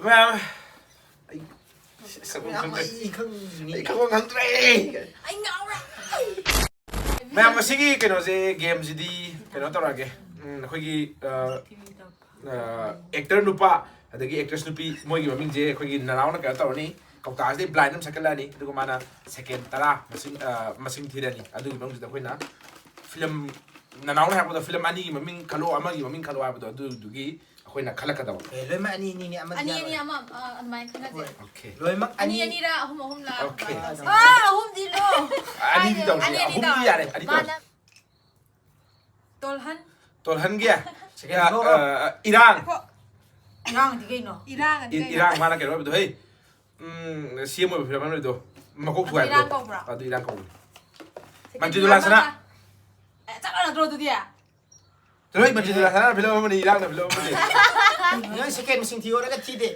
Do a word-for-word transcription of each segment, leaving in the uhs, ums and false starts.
ꯃꯌꯥꯝ, ꯑꯩ ꯈꯪꯐꯝ ꯈꯪꯗ꯭ꯔꯦ꯫ ꯑꯩ ꯈꯪꯐꯝ ꯈꯪꯗ꯭ꯔꯦ꯫ ꯑꯩ ꯉꯥꯎꯔꯦ꯫ ꯃꯌꯥꯝ, ꯉꯁꯤꯒꯤ ꯀꯩꯅꯣꯁꯦ, ꯒꯦꯝꯁꯤꯗꯤ ꯀꯩꯅꯣ ꯇꯧꯔꯛꯑꯒꯦ꯫ ꯎꯝ, ꯑꯩꯈꯣꯏꯒꯤ, ꯑ, ꯑ, ꯑꯦꯛꯇꯔ ꯅꯨꯄꯥ ꯑꯗꯒꯤ ꯑꯦꯛꯇ꯭ꯔꯦꯁ ꯅꯨꯄꯤ, ꯃꯣꯏꯒꯤ ꯃꯃꯤꯡꯁꯦ ꯑꯩꯈꯣꯏꯒꯤ ꯅꯅꯥꯎꯅ ꯀꯩꯅꯣ ꯇꯧꯔꯅꯤ, ꯀꯧꯇꯥꯁꯤꯗꯩ ꯕ꯭ꯂꯥꯏꯟ ꯑꯃ ꯁꯠꯀꯠꯂꯛꯑꯅꯤ, ꯑꯗꯨꯒ ꯃꯥꯅ ꯁꯦꯀꯦꯟ ꯇꯔꯥ ꯃꯁꯤꯡ, ꯑ, ꯃꯁꯤꯡ ꯊꯤꯔꯅꯤ꯫ ꯑꯗꯨꯒꯤ ꯃꯅꯨꯡꯁꯤꯗ ꯑꯩꯈꯣꯏꯅ ꯐꯤꯂꯝ, ꯅꯅꯥꯎꯅ ꯍꯥꯏꯔꯛꯄꯗ ꯐꯤꯂꯝ ꯑꯅꯤꯒꯤ ꯃꯃꯤꯡ ꯈꯜꯂꯣ, ꯑꯃꯒꯤ ꯃꯃꯤꯡ ꯈꯜꯂꯣ ꯍꯥꯏꯕꯗꯣ, ꯑꯗꯨꯗꯨꯒꯤ ꯑꯩꯈꯣꯏꯅ ꯈꯜꯂꯛꯀꯗꯕ꯫ ꯑꯦ, ꯂꯣꯏꯅꯃꯛ ꯑꯅꯤ ꯑꯅꯤꯅꯦ, ꯑꯃꯗꯤ ꯑꯅꯤ ꯑꯅꯤ ꯌꯥꯔꯣꯏ꯫ ꯑꯃ, ꯑ, ꯑꯗꯨꯃꯥꯏꯅ ꯈꯟꯅꯁꯦ꯫ ꯍꯣꯏ꯫ ꯑꯣꯀꯦ꯫ ꯂꯣꯏꯅꯃꯛ ꯑꯅꯤ ꯑꯅꯤ꯫ ꯑꯅꯤꯔ ꯑꯍꯨꯝ ꯑꯍꯨꯝꯂ ꯑꯣꯀꯦ꯫ ꯑꯗꯨꯃꯥꯏꯅ ꯇꯧꯁꯦ꯫ ꯑꯥ, ꯑꯍꯨꯝꯗꯤ ꯂꯣ꯫ ꯑꯅꯤꯗꯤ ꯇꯧꯁꯤ꯫ ꯑꯅꯤ ꯑꯅꯤ ꯑꯍꯨꯝꯗꯤ ꯇꯧꯔꯁꯤ꯫ ꯌꯥꯔꯦ, ꯑꯅꯤ ꯃꯥꯅ ꯇꯧꯔꯁꯤ꯫ ꯇꯣꯜꯍꯟ꯫ ꯇꯣꯜꯍꯟꯒꯤ? ꯁꯦꯀꯦꯟ ꯌꯥ-, ꯐ꯭ꯂꯣꯔ꯫ ꯑ, ꯏꯔꯥꯡ꯫ ꯉꯥꯏꯈꯣ꯫ ꯏꯔꯥꯡꯗꯤ ꯀꯩꯅꯣ? ꯏꯔꯥꯡ ꯑꯗꯤ ꯏ-, ꯀꯩꯅꯣ? ꯏꯔꯥꯡ ꯃꯥꯅ ꯀꯩꯅꯣ ꯑꯣꯏꯕꯗꯣ, ꯍꯦ꯫ ꯎꯝ, ꯁꯤ ꯑꯦꯝ ꯑꯣꯏꯕ ꯐꯤꯂꯝ ꯑꯃ ꯂꯩꯕꯗꯣ꯫ ꯃꯀꯣꯛ ꯑꯗꯨ ꯊꯨꯒꯥꯏꯕꯗꯣ꯫ ꯏꯔꯥꯡ ꯀꯧꯕ꯭ꯔꯥ? ꯑꯗꯨ ꯏꯔꯥꯡ ꯀꯧꯕꯅꯤ꯫ ꯁꯦꯀꯦꯟ ꯃꯟꯇ꯭ꯔꯤ ꯐꯤꯂꯝ ꯗꯨꯂꯥꯟ ꯁꯅꯥ꯫ ꯑꯃ-, ꯑꯦ, ꯆꯞ ꯃꯥꯟꯅꯗ꯭ꯔꯣ ꯑꯗꯨꯗꯤ? ꯆꯠꯂꯣꯍꯦ, ꯃꯟꯇ꯭ꯔꯤ ꯗꯨꯂꯥꯟ ꯁꯅꯥꯅ ꯐꯤꯂꯝ ꯑꯃꯅꯤ, ꯏꯔꯥꯡꯅ ꯐꯤꯂꯝ ꯑꯃꯅꯤ꯫ ꯅꯪ ꯁꯦꯀꯦꯟ ꯃꯁꯤꯡ ꯊꯤꯌꯣꯔꯒ ꯊꯤꯗꯦ꯫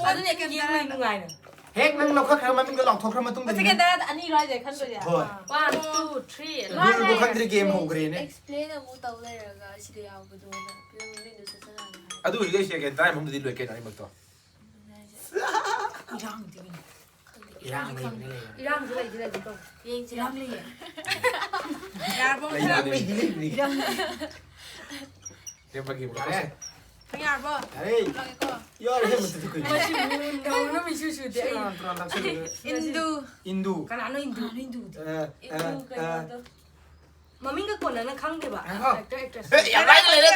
ꯑꯗꯨꯅꯦ ꯑꯗꯨꯝ ꯌꯦꯡ ꯂꯩ ꯅꯨꯡꯉꯥꯏꯅ꯫ ꯍꯦꯛ ꯅꯪ ꯂꯧꯈꯠꯈ꯭ꯔ ꯃꯃꯤꯡꯗꯣ ꯂꯥꯎꯊꯣꯛꯈ꯭ꯔ ꯃꯇꯨꯡꯗ ꯁꯦꯀꯦꯟ ꯇꯔꯥꯗ ꯑꯅꯤ ꯂꯣꯏꯔꯦ ꯈꯟꯗꯣꯏꯁꯦ꯫ ꯍꯣꯏ꯫ One, two, three, ꯔꯨꯜꯕꯨ ꯈꯪꯗ꯭ꯔꯤ, ꯒꯦꯝ ꯍꯧꯈ꯭ꯔꯦꯅꯦ꯫ Explain ꯑꯃꯨꯛ ꯇꯧ ꯂꯩꯔꯒ ꯁꯤꯗ ꯌꯥꯎꯕꯗꯣ ꯐꯤꯂꯝ ꯃꯃꯤꯡꯗꯣ ꯁꯠ ꯁꯠ ꯍꯥꯏꯌꯣ ꯍꯥꯏ꯫ ꯑꯗꯨ ꯍꯧꯖꯤꯛ ꯑꯩ ꯁꯦꯀꯦꯟ ꯇꯔꯥ ꯃꯅꯨꯡꯗꯗꯤ ꯂꯣꯏ ꯀꯩꯅꯣ ꯑꯅꯤꯃꯛꯇꯣ꯫ ꯏꯔꯥꯡꯗꯤ ꯀꯩꯅꯣ? ꯈꯪꯗꯦ꯫ ꯏꯔꯥꯡ ꯂꯩꯕꯅꯦ, ꯂꯩꯕꯅꯦ꯫ ꯏꯔꯥꯡꯁꯨ ꯂꯩꯗꯤ ꯂꯩꯗꯤ ꯇꯧ꯫ ꯌꯦꯡꯁꯤꯔꯥ? ꯏꯔꯥꯡ ꯂꯩꯌꯦ꯫ ꯌꯥꯔꯕꯣ? ꯂꯩꯕꯅꯦ, ꯂꯩꯕꯅꯦ꯫ ꯏꯔꯥꯡ ꯂꯩꯌꯦ꯫ ꯌꯦꯡꯕꯒꯤ ꯌꯥꯔꯦ꯫ ꯈꯪ ꯌꯥꯔꯕꯣ? ꯌꯥꯔꯦ꯫ ꯂꯥꯛꯑꯒꯦꯀꯣ꯫ ꯌꯥꯔꯦ, ꯃꯁꯤ ꯃꯨꯟꯗꯧꯅ ꯃꯤꯁꯨ ꯁꯨꯗꯦ꯫ ꯁꯦꯔꯥꯟ ꯇꯨꯔꯥꯟ ꯇꯥꯛꯁꯜꯂꯦ꯫ ꯏꯟꯗꯨ꯫ ꯏꯟꯗꯨ꯫ ꯀꯅꯥꯅꯣ ꯏꯟꯗꯨ? ꯀꯅꯥꯅꯣ ꯏꯟꯗꯨꯗꯤ? ꯑ, ꯏꯟꯗꯨ ꯑ, ꯀꯩꯅꯣꯗꯣ꯫ ꯑ꯫ ꯃꯃꯤꯡꯒ ꯀꯣꯟꯅꯅ ꯈꯪꯗꯦꯕ꯫ ꯉꯥꯏꯈꯣ꯫ Actor, actress꯫ ꯑꯦ, ꯌꯥꯝ ꯂꯥꯏꯅ ꯂꯩꯔꯦ꯫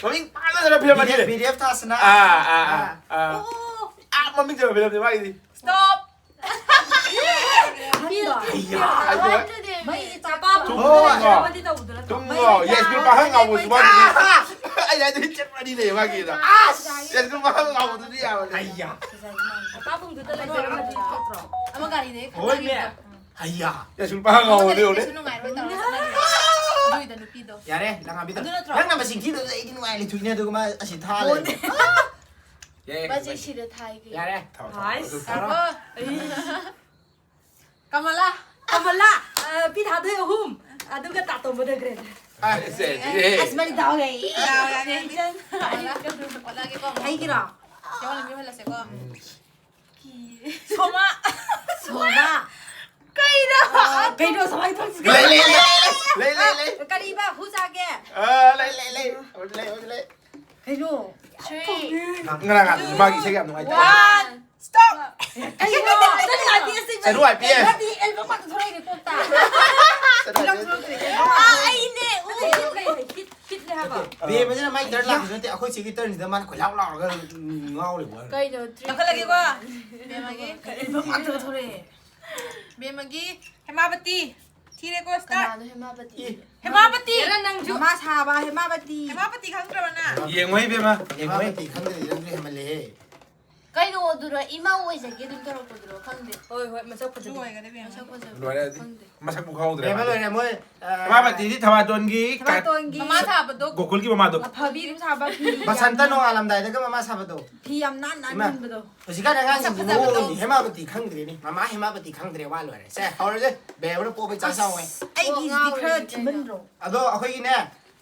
ꯃꯃꯤꯡ ꯄꯥꯟꯅꯗꯅ ꯐꯤꯂꯝ ꯑꯅꯤ ꯂꯩ꯫ ꯕꯤ ꯗꯤ ꯑꯦꯐ ꯊꯥꯁꯅꯥ꯫ ꯑꯥ, ꯑꯥ, ꯑꯥ, ꯑꯥ꯫ ꯑꯣ꯫ ꯑꯥ, ꯃꯃꯤꯡ ꯆꯠꯄ ꯐꯤꯂꯝꯅꯤ ꯃꯥꯒꯤꯗꯤ꯫ Stop꯫ ꯑꯩꯌꯥ, ꯑꯩꯗꯣ꯫ ꯃꯩ ꯆꯥꯄꯥ ꯇꯨꯝꯃꯣ꯫ ꯇꯧꯕꯗꯣ ꯅꯠꯇ꯭ꯔꯣ? ꯇꯨꯝꯃꯣ꯫ ꯌꯥꯏꯁꯀꯨꯜ ꯄꯥꯈꯪ ꯉꯥꯎꯕꯁꯨ ꯃꯥꯒꯤꯗꯤ꯫ ꯑꯩꯅ ꯍꯥꯏꯗꯤ ꯆꯠꯄ ꯑꯅꯤ ꯂꯩꯌꯦ ꯃꯥꯒꯤꯗ꯫ ꯑꯁ! ꯌꯥꯏꯁꯀꯨꯜ ꯄꯥꯈꯪ ꯉꯥꯎꯕꯗꯨꯗꯤ ꯌꯥꯕꯅꯦ꯫ ꯑꯩꯌꯥ꯫ ꯆꯥꯄꯥ ꯄꯨꯡꯗꯨꯗ ꯂꯩꯖꯔꯝꯃꯗꯤ ꯐꯠꯇ꯭ꯔꯣ? ꯑꯃ ꯒꯥꯔꯤꯗ ꯍꯦꯛ ꯍꯣꯏꯅꯦ꯫ ꯈꯠꯅꯈꯤꯕꯗꯣ꯫ ꯍꯩꯌꯥ! ꯌꯥꯁꯨ ꯄꯥ ꯉꯥꯎꯗꯦ ꯌꯦꯡꯉꯨꯅꯦ꯫ ꯀꯩꯁꯨ ꯅꯨꯡꯉꯥꯏꯔꯣꯏ ꯇꯧꯔ ꯆꯠꯅꯈꯤꯕ꯫ ꯑꯗꯨꯒꯤꯗ ꯅꯨꯄꯤꯗꯣ꯫ ꯌꯥꯔꯦ, ꯂꯪꯉꯥꯕꯤꯗꯣ꯫ ꯑꯗꯨ ꯅꯠꯇ꯭ꯔꯣ? ꯅꯪꯅ ꯃꯁꯤꯡ ꯊꯤꯗꯕꯗ ꯑꯩꯗꯤ ꯅꯨꯡꯉꯥꯏ ꯂꯩꯊꯣꯛꯏꯅꯦ, ꯑꯗꯨꯒ ꯃꯥ ꯑꯁꯤ ꯊꯥ ꯂꯩꯔꯦ꯫ ꯌꯥꯔꯦ, ꯃꯥꯁꯦ ꯊꯥꯎ, ꯊꯥꯎ, ꯁꯤꯗ ꯊꯥꯏꯒꯦ꯫ ꯌꯥꯔꯦ꯫ ꯊꯥꯎ, ꯊꯥꯎ, ꯍꯥꯏꯁ꯫ ꯑꯗꯨ ꯊꯥꯎ꯫ ꯉꯥꯏꯈꯣ꯫ ꯑꯩ꯫ ꯀꯃꯂꯥ꯫ ꯀꯃꯂꯥ꯫ ꯑ, ꯄꯤ ꯊꯥꯗꯣꯏ ꯑꯍꯨꯝ꯫ ꯑꯗꯨꯒ ꯇꯥꯇꯣꯝꯕꯗ ꯒ꯭ꯔꯦꯗ꯫ ꯑ, ꯁꯦ, ꯑꯦ꯫ ꯑꯁ, ꯃꯥꯗꯤ ꯗꯥꯎ ꯌꯥꯏꯌꯦ꯫ ꯗꯥꯎ ꯌꯥꯏꯌꯦ꯫ ꯍꯣꯠꯅꯒꯦꯀꯣ꯫ ꯑꯩꯒꯤꯔꯣ? ꯆꯦ ꯋꯥꯡꯂꯦꯟꯕꯤ ꯍꯣꯜꯂꯁꯦꯀꯣ꯫ ꯁꯣꯃꯥ꯫ ꯁꯣꯃꯥ꯫ ꯀꯩꯅꯣ? ꯀꯩꯅꯣ ꯁꯨꯃꯥꯏꯅ ꯇꯧꯔꯤꯁꯤ? ꯂꯩ, ꯂꯩ, ꯂꯩ, ꯂꯩ, ꯂꯩ, ꯂꯩ, ꯂꯩ꯫ ꯀꯔꯤꯕ? ꯍꯨ ꯆꯥꯒꯦ? ꯑ, ꯂꯩ, ꯂꯩ, ꯂꯩ꯫ ꯍꯧꯖꯤꯛ ꯂꯩ, ꯍꯧꯖꯤꯛ ꯂꯩ꯫ ꯀꯩꯅꯣ? Three. ꯉꯔꯥꯡ ꯉꯍꯥꯟ ꯃꯥꯒꯤ ꯏꯁꯩ ꯌꯥꯝ ꯅꯨꯡꯉꯥꯏꯇꯦ꯫ One. Stop! ꯀꯩꯅꯣ? ꯆꯅꯨ I P S ꯁꯤ ꯆꯅꯨ I P S꯫ ꯅꯠꯇꯦ, album ꯉꯥꯛꯇ ꯊꯣꯛꯂꯛꯏꯅꯦ ꯀꯣꯛꯇ꯫ ꯆꯅꯨ I P S꯫ ꯐꯤꯂꯝ ꯊꯣꯛꯂꯛꯇ꯭ꯔꯦ ꯀꯩꯅꯣ? ꯑꯥ, ꯑꯩꯅꯦ, ꯎ, ꯍꯤꯠ ꯂꯩ, ꯍꯤꯠ, ꯍꯤꯠ ꯂꯩ ꯍꯥꯏꯕ꯫ ꯕꯦꯝꯃꯁꯤꯅ ꯃꯥꯏ ꯇꯔꯟ ꯂꯥꯛꯄꯁꯨ ꯅꯠꯇꯦ, ꯑꯩꯈꯣꯏ ꯆꯦꯒꯤ ꯇꯔꯟꯁꯤꯗ ꯃꯥꯅ ꯀꯣꯏꯂꯥꯎ ꯂꯥꯎꯔꯒ ꯉꯥꯎ ꯂꯩꯕ ꯋꯥꯅꯤ꯫ ꯀꯩꯅꯣ, three, ꯂꯧꯈꯠꯂꯒꯦꯀꯣ꯫ Two, one. ꯕꯦꯝꯃꯒꯤ꯫ Album ꯉꯥꯛꯇ ꯊꯣꯛꯂꯛꯑꯦ꯫ ꯕꯦꯝꯃꯒꯤ ꯍꯦꯃꯥꯕꯇꯤ꯫ ꯊꯤꯔꯦꯀꯣ, start꯫ ꯀꯅꯥꯅꯣ ꯍꯦꯃꯥꯕꯇꯤ? ꯏ꯫ ꯍꯦꯃꯥꯕꯇꯤ꯫ ꯍꯦꯔꯥ, ꯅꯪꯁꯨ꯫ ꯃꯃꯥ ꯁꯥꯕ ꯍꯦꯃꯥꯕꯇꯤ꯫ ꯍꯦꯃꯥꯕꯇꯤ ꯈꯪꯗ꯭ꯔꯕ ꯅꯪ? ꯌꯦꯡꯉꯣ ꯏꯕꯦꯝꯃ, ꯌꯦꯡꯉꯣ꯫ ꯍꯦꯃꯥꯕꯇꯤ ꯈꯪꯗ꯭ꯔꯗꯤ ꯅꯪꯁꯨ ꯍꯦꯃꯜꯂꯦꯍꯦ꯫ ꯀꯩꯅꯣ ꯑꯗꯨꯔꯣ? ꯏꯃꯥ ꯑꯣꯏꯖꯒꯦ ꯑꯗꯨꯝ ꯇꯧꯔꯛꯄꯗꯨꯔꯣ? ꯈꯪꯗꯦ꯫ ꯍꯣꯏ, ꯍꯣꯏ, ꯃꯁꯛ ꯐꯖꯕ꯫ ꯅꯨꯡꯉꯥꯏꯒꯗꯕ ꯌꯥꯝ꯫ ꯃꯁꯛ ꯐꯖꯕ꯫ ꯂꯣꯏꯔꯦ꯫ ꯈꯪꯗꯦ꯫ ꯃꯁꯛꯄꯨ ꯈꯪꯍꯧꯗ꯭ꯔꯦ ꯕꯦꯝꯃ ꯃꯥꯗꯤ꯫ ꯂꯣꯏꯔꯦ, ꯃꯣꯏ, ꯑ, ꯍꯦꯃꯥꯕꯇꯤꯗꯤ ꯊꯕꯥꯇꯣꯟꯒꯤ ꯀ-, ꯊꯕꯥꯇꯣꯟꯒꯤ ꯃꯃꯥ ꯁꯥꯕꯗꯣ꯫ ꯒꯣꯀꯨꯜꯒꯤ ꯃꯃꯥꯗꯣ꯫ ꯑꯐꯕꯤ ꯑꯗꯨꯝ ꯁꯥꯕ ꯐꯤ ꯌꯥꯝ ꯕꯁꯟꯇ ꯅꯣꯡꯉꯥꯜꯂꯝꯗꯥꯏꯗꯒ ꯃꯃꯥ ꯁꯥꯕꯗꯣ꯫ ꯐꯤ ꯌꯥꯝ ꯅꯥꯟ ꯅꯥꯟ ꯏꯃꯥ, ꯏꯟꯕꯗꯣ꯫ ꯍꯧꯖꯤꯛꯀꯥꯟ ꯑꯉꯥꯡꯁꯤꯡꯁꯤ ꯃꯁꯛ ꯐꯖꯕꯗꯣ꯫ ꯃꯑꯣꯡ ꯑꯃꯅꯤ꯫ ꯍꯦꯃꯥꯕꯇꯤ ꯈꯪꯗ꯭ꯔꯦꯅꯦ꯫ ꯃꯃꯥ ꯍꯦꯃꯥꯕꯇꯤ ꯈꯪꯗ꯭ꯔꯦ, ꯋꯥ ꯂꯣꯏꯔꯦ꯫ ꯁꯦ, ꯍꯧꯔꯁꯦ꯫ ꯕꯦꯝꯃꯅ ꯄꯣꯛꯄꯩ ꯆꯥꯛ ꯆꯥꯎ ꯍꯥꯏ꯫ ꯑꯁ, ꯑꯩꯒꯤꯁꯤꯗꯤ ꯈꯔ ꯊꯤꯃꯟꯗ꯭ꯔꯣ? ꯑꯗꯣ ꯑꯩꯈꯣꯏꯒꯤꯅꯦ,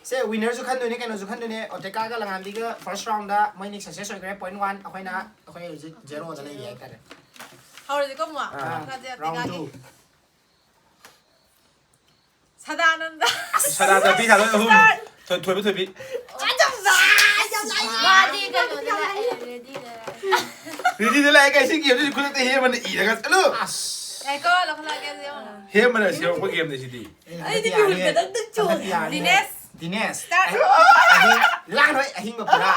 ꯁꯦ winnerꯁꯨ ꯈꯟꯗꯣꯏꯅꯦ, ꯀꯩꯅꯣꯁꯨ ꯈꯟꯗꯣꯏꯅꯦ꯫ ꯑꯣꯇꯦꯀꯥꯒ ꯂꯉꯥꯟꯕꯤꯒ first roundꯗ ꯃꯣꯏꯅꯤ success ꯑꯣꯏꯈ꯭ꯔꯦ, point one꯫ ꯑꯩꯈꯣꯏꯅ, ꯑꯩꯈꯣꯏ ꯍꯧꯖꯤꯛ zeroꯗ ꯂꯩꯔꯤ ꯍꯥꯏꯇꯥꯔꯦ꯫ ꯍꯧꯔꯁꯤꯀꯣ ꯑꯃꯨꯛ? ꯑꯥ, ꯈꯔꯁꯦ round ꯑꯣꯇꯦꯀꯥꯒꯤ꯫ Two꯫ ꯁꯗꯥꯅꯟꯗ꯫ ꯁꯗꯥ ꯇꯥꯄꯤ ꯊꯥꯗꯣꯏ ꯑꯍꯨꯝ꯫ Start꯫ ꯊꯣꯏ-, ꯊꯣꯏꯕ ꯊꯣꯏꯕꯤ꯫ ꯃꯥꯗꯤ ꯀꯩꯅꯣꯗ ꯂꯥꯛꯑꯦ, readyꯗ ꯂꯥꯛꯑꯦ꯫ Readyꯗ ꯂꯥꯛꯑꯦ, ꯀꯥꯏ ꯁꯤ gameꯁꯤ ꯈꯨꯗꯛꯇ ꯍꯦꯃꯟꯅ ꯏꯔꯒ ꯆꯠꯂꯨ꯫ ꯑꯁ꯫ ꯉꯥꯏꯈꯣ, ꯂꯧꯈꯠꯂꯛꯑꯒꯦ ꯑꯗꯨ ꯌꯦꯡꯉꯣ꯫ ꯍꯦꯃꯟꯅ ꯁꯦꯝꯃꯛꯄ gameꯅꯦ ꯁꯤꯗꯤ꯫ ꯑꯩꯗꯤ ꯃꯤꯍꯨꯟ ꯈꯛꯇꯪ ꯆꯣꯡꯉꯦ꯫ ꯗꯤꯅꯦꯁ꯫ ꯗꯤꯅꯦꯁ꯫ Start꯫ ꯑꯍꯤꯡ, ꯂꯥꯡꯔꯣꯏ, ꯑꯍꯤꯡꯕ ꯄꯨꯔꯥ꯫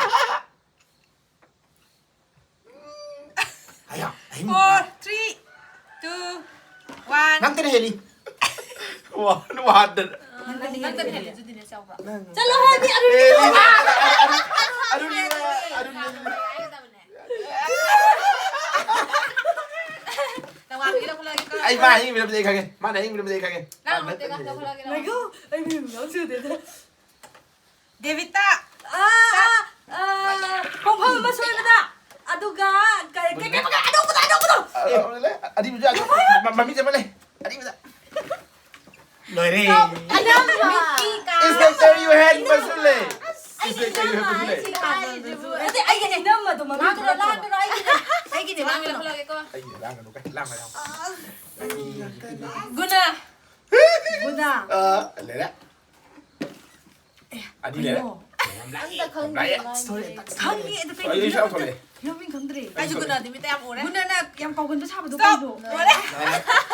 ꯑꯌꯥ, ꯑꯍꯤꯡ꯫ Four, three, two, one꯫ ꯅꯪ ꯀꯅꯥ ꯍꯦꯜꯂꯤ? One, one꯫ ꯅꯪ ꯀꯅꯥ ꯍꯦꯜꯂꯤ? ꯆꯠꯂꯣ ꯍꯥꯏꯗꯤ ꯑꯔꯨꯟ꯫ ꯍꯦꯜꯂꯤ꯫ ꯑꯔꯨꯟ, ꯑꯔꯨꯟ, ꯑꯔꯨꯟ꯫ ꯅꯃꯥꯟꯅꯕꯤꯒꯤ ꯂꯧꯈꯠꯂꯛꯑꯒꯦꯀꯣ꯫ ꯑꯩ ꯃꯥ ꯑꯍꯤꯡ ꯃꯤꯔꯝꯗꯤ ꯑꯩ ꯈꯪꯉꯦ꯫ ꯃꯥꯅ ꯑꯍꯤꯡ ꯃꯤꯔꯝꯗꯤ ꯑꯩ ꯈꯪꯉꯦ꯫ ꯅꯪ ꯃꯥ ꯅꯠꯇꯦ, ꯅꯠꯇꯦ꯫ ꯂꯧꯈꯠꯂꯛꯑꯒꯦ, ꯂꯧꯈꯠꯂꯛꯑꯒꯦ꯫ ꯉꯥꯏꯈꯣ, ꯑꯩ ꯃꯤꯡ ꯌꯥꯎ ꯁꯨꯗꯦꯗ꯫ ꯗꯦꯕꯤꯇꯥ꯫ ꯑꯥ, ꯑꯥ, ꯑꯥ, ꯈꯣꯡꯐꯝ ꯑꯃ ꯁꯣꯏꯕꯗ꯫ ꯑꯗꯨꯒ ꯀꯩ, ꯀꯩ, ꯀꯩ, ꯀꯩ, ꯑꯅꯧꯕꯗꯣ, ꯑꯅꯧꯕꯗꯣ꯫ ꯑ, ꯑ, ꯂꯩ꯫ ꯑꯔꯤꯕꯁꯨ ꯌꯥꯗꯦ꯫ ꯃ-, ꯃꯃꯤꯡ ꯆꯞ ꯃꯥꯟꯅꯩ꯫ ꯑꯔꯤꯕꯗ꯫ ꯂꯣꯏꯔꯦ꯫ ꯑꯅꯧꯕ꯫ ꯃꯤꯠꯀꯤ ꯀꯥ꯫ Inspector, you had ꯃꯁꯨ ꯂꯩ꯫ ꯑꯁ, ꯁꯤꯁꯦ ꯀꯩ ꯍꯥꯏꯕꯁꯨ ꯂꯩ꯫ ꯅꯠꯇꯦ, ꯑꯩꯒꯤꯅꯦ, ꯏꯅꯝꯃꯗꯣ ꯃꯃꯤꯡ ꯂꯥꯡꯒꯅꯨ, ꯂꯥꯡꯒꯅꯨ, ꯑꯩꯒꯤꯅꯦ꯫ ꯑꯩꯒꯤꯅꯦ, ꯂꯥꯡꯒꯅꯨ꯫ ꯑꯩꯒꯤꯅꯦ, ꯂꯥꯡꯒꯅꯨ, ꯀꯩ, ꯂꯥꯡꯒꯅꯨ꯫ ꯒꯨꯅꯥ꯫ ꯒꯨꯅꯥ꯫ ꯑ, ꯂꯩꯔꯦ꯫ ꯑꯅꯤ ꯂꯩꯔꯦ꯫ ꯀꯩꯅꯣ? ꯑꯝꯇ ꯈꯪꯗꯦ ꯂꯥꯛꯑꯦ꯫ ꯃꯥꯒꯤ꯫ ꯈꯪꯉꯦ, ꯑꯗꯨ ꯀꯩꯅꯣ? ꯑꯩ, ꯑꯩꯁꯨ ꯌꯥꯝ ꯊꯣꯛꯂꯛꯑꯦ꯫ ꯐꯤꯂꯝ ꯃꯤꯡ ꯈꯪꯗ꯭ꯔꯦ꯫ ꯑꯩꯁꯨ ꯒꯨꯅꯥꯗꯤ ꯃꯤꯠꯇ ꯌꯥꯝ ꯎꯔꯦ꯫ ꯒꯨꯅꯥꯅ ꯌꯥꯝ ꯀꯥꯎꯒꯟꯕ ꯁꯥꯕꯗꯣ ꯀꯩꯅꯣ? ꯂꯣꯏꯔꯦ꯫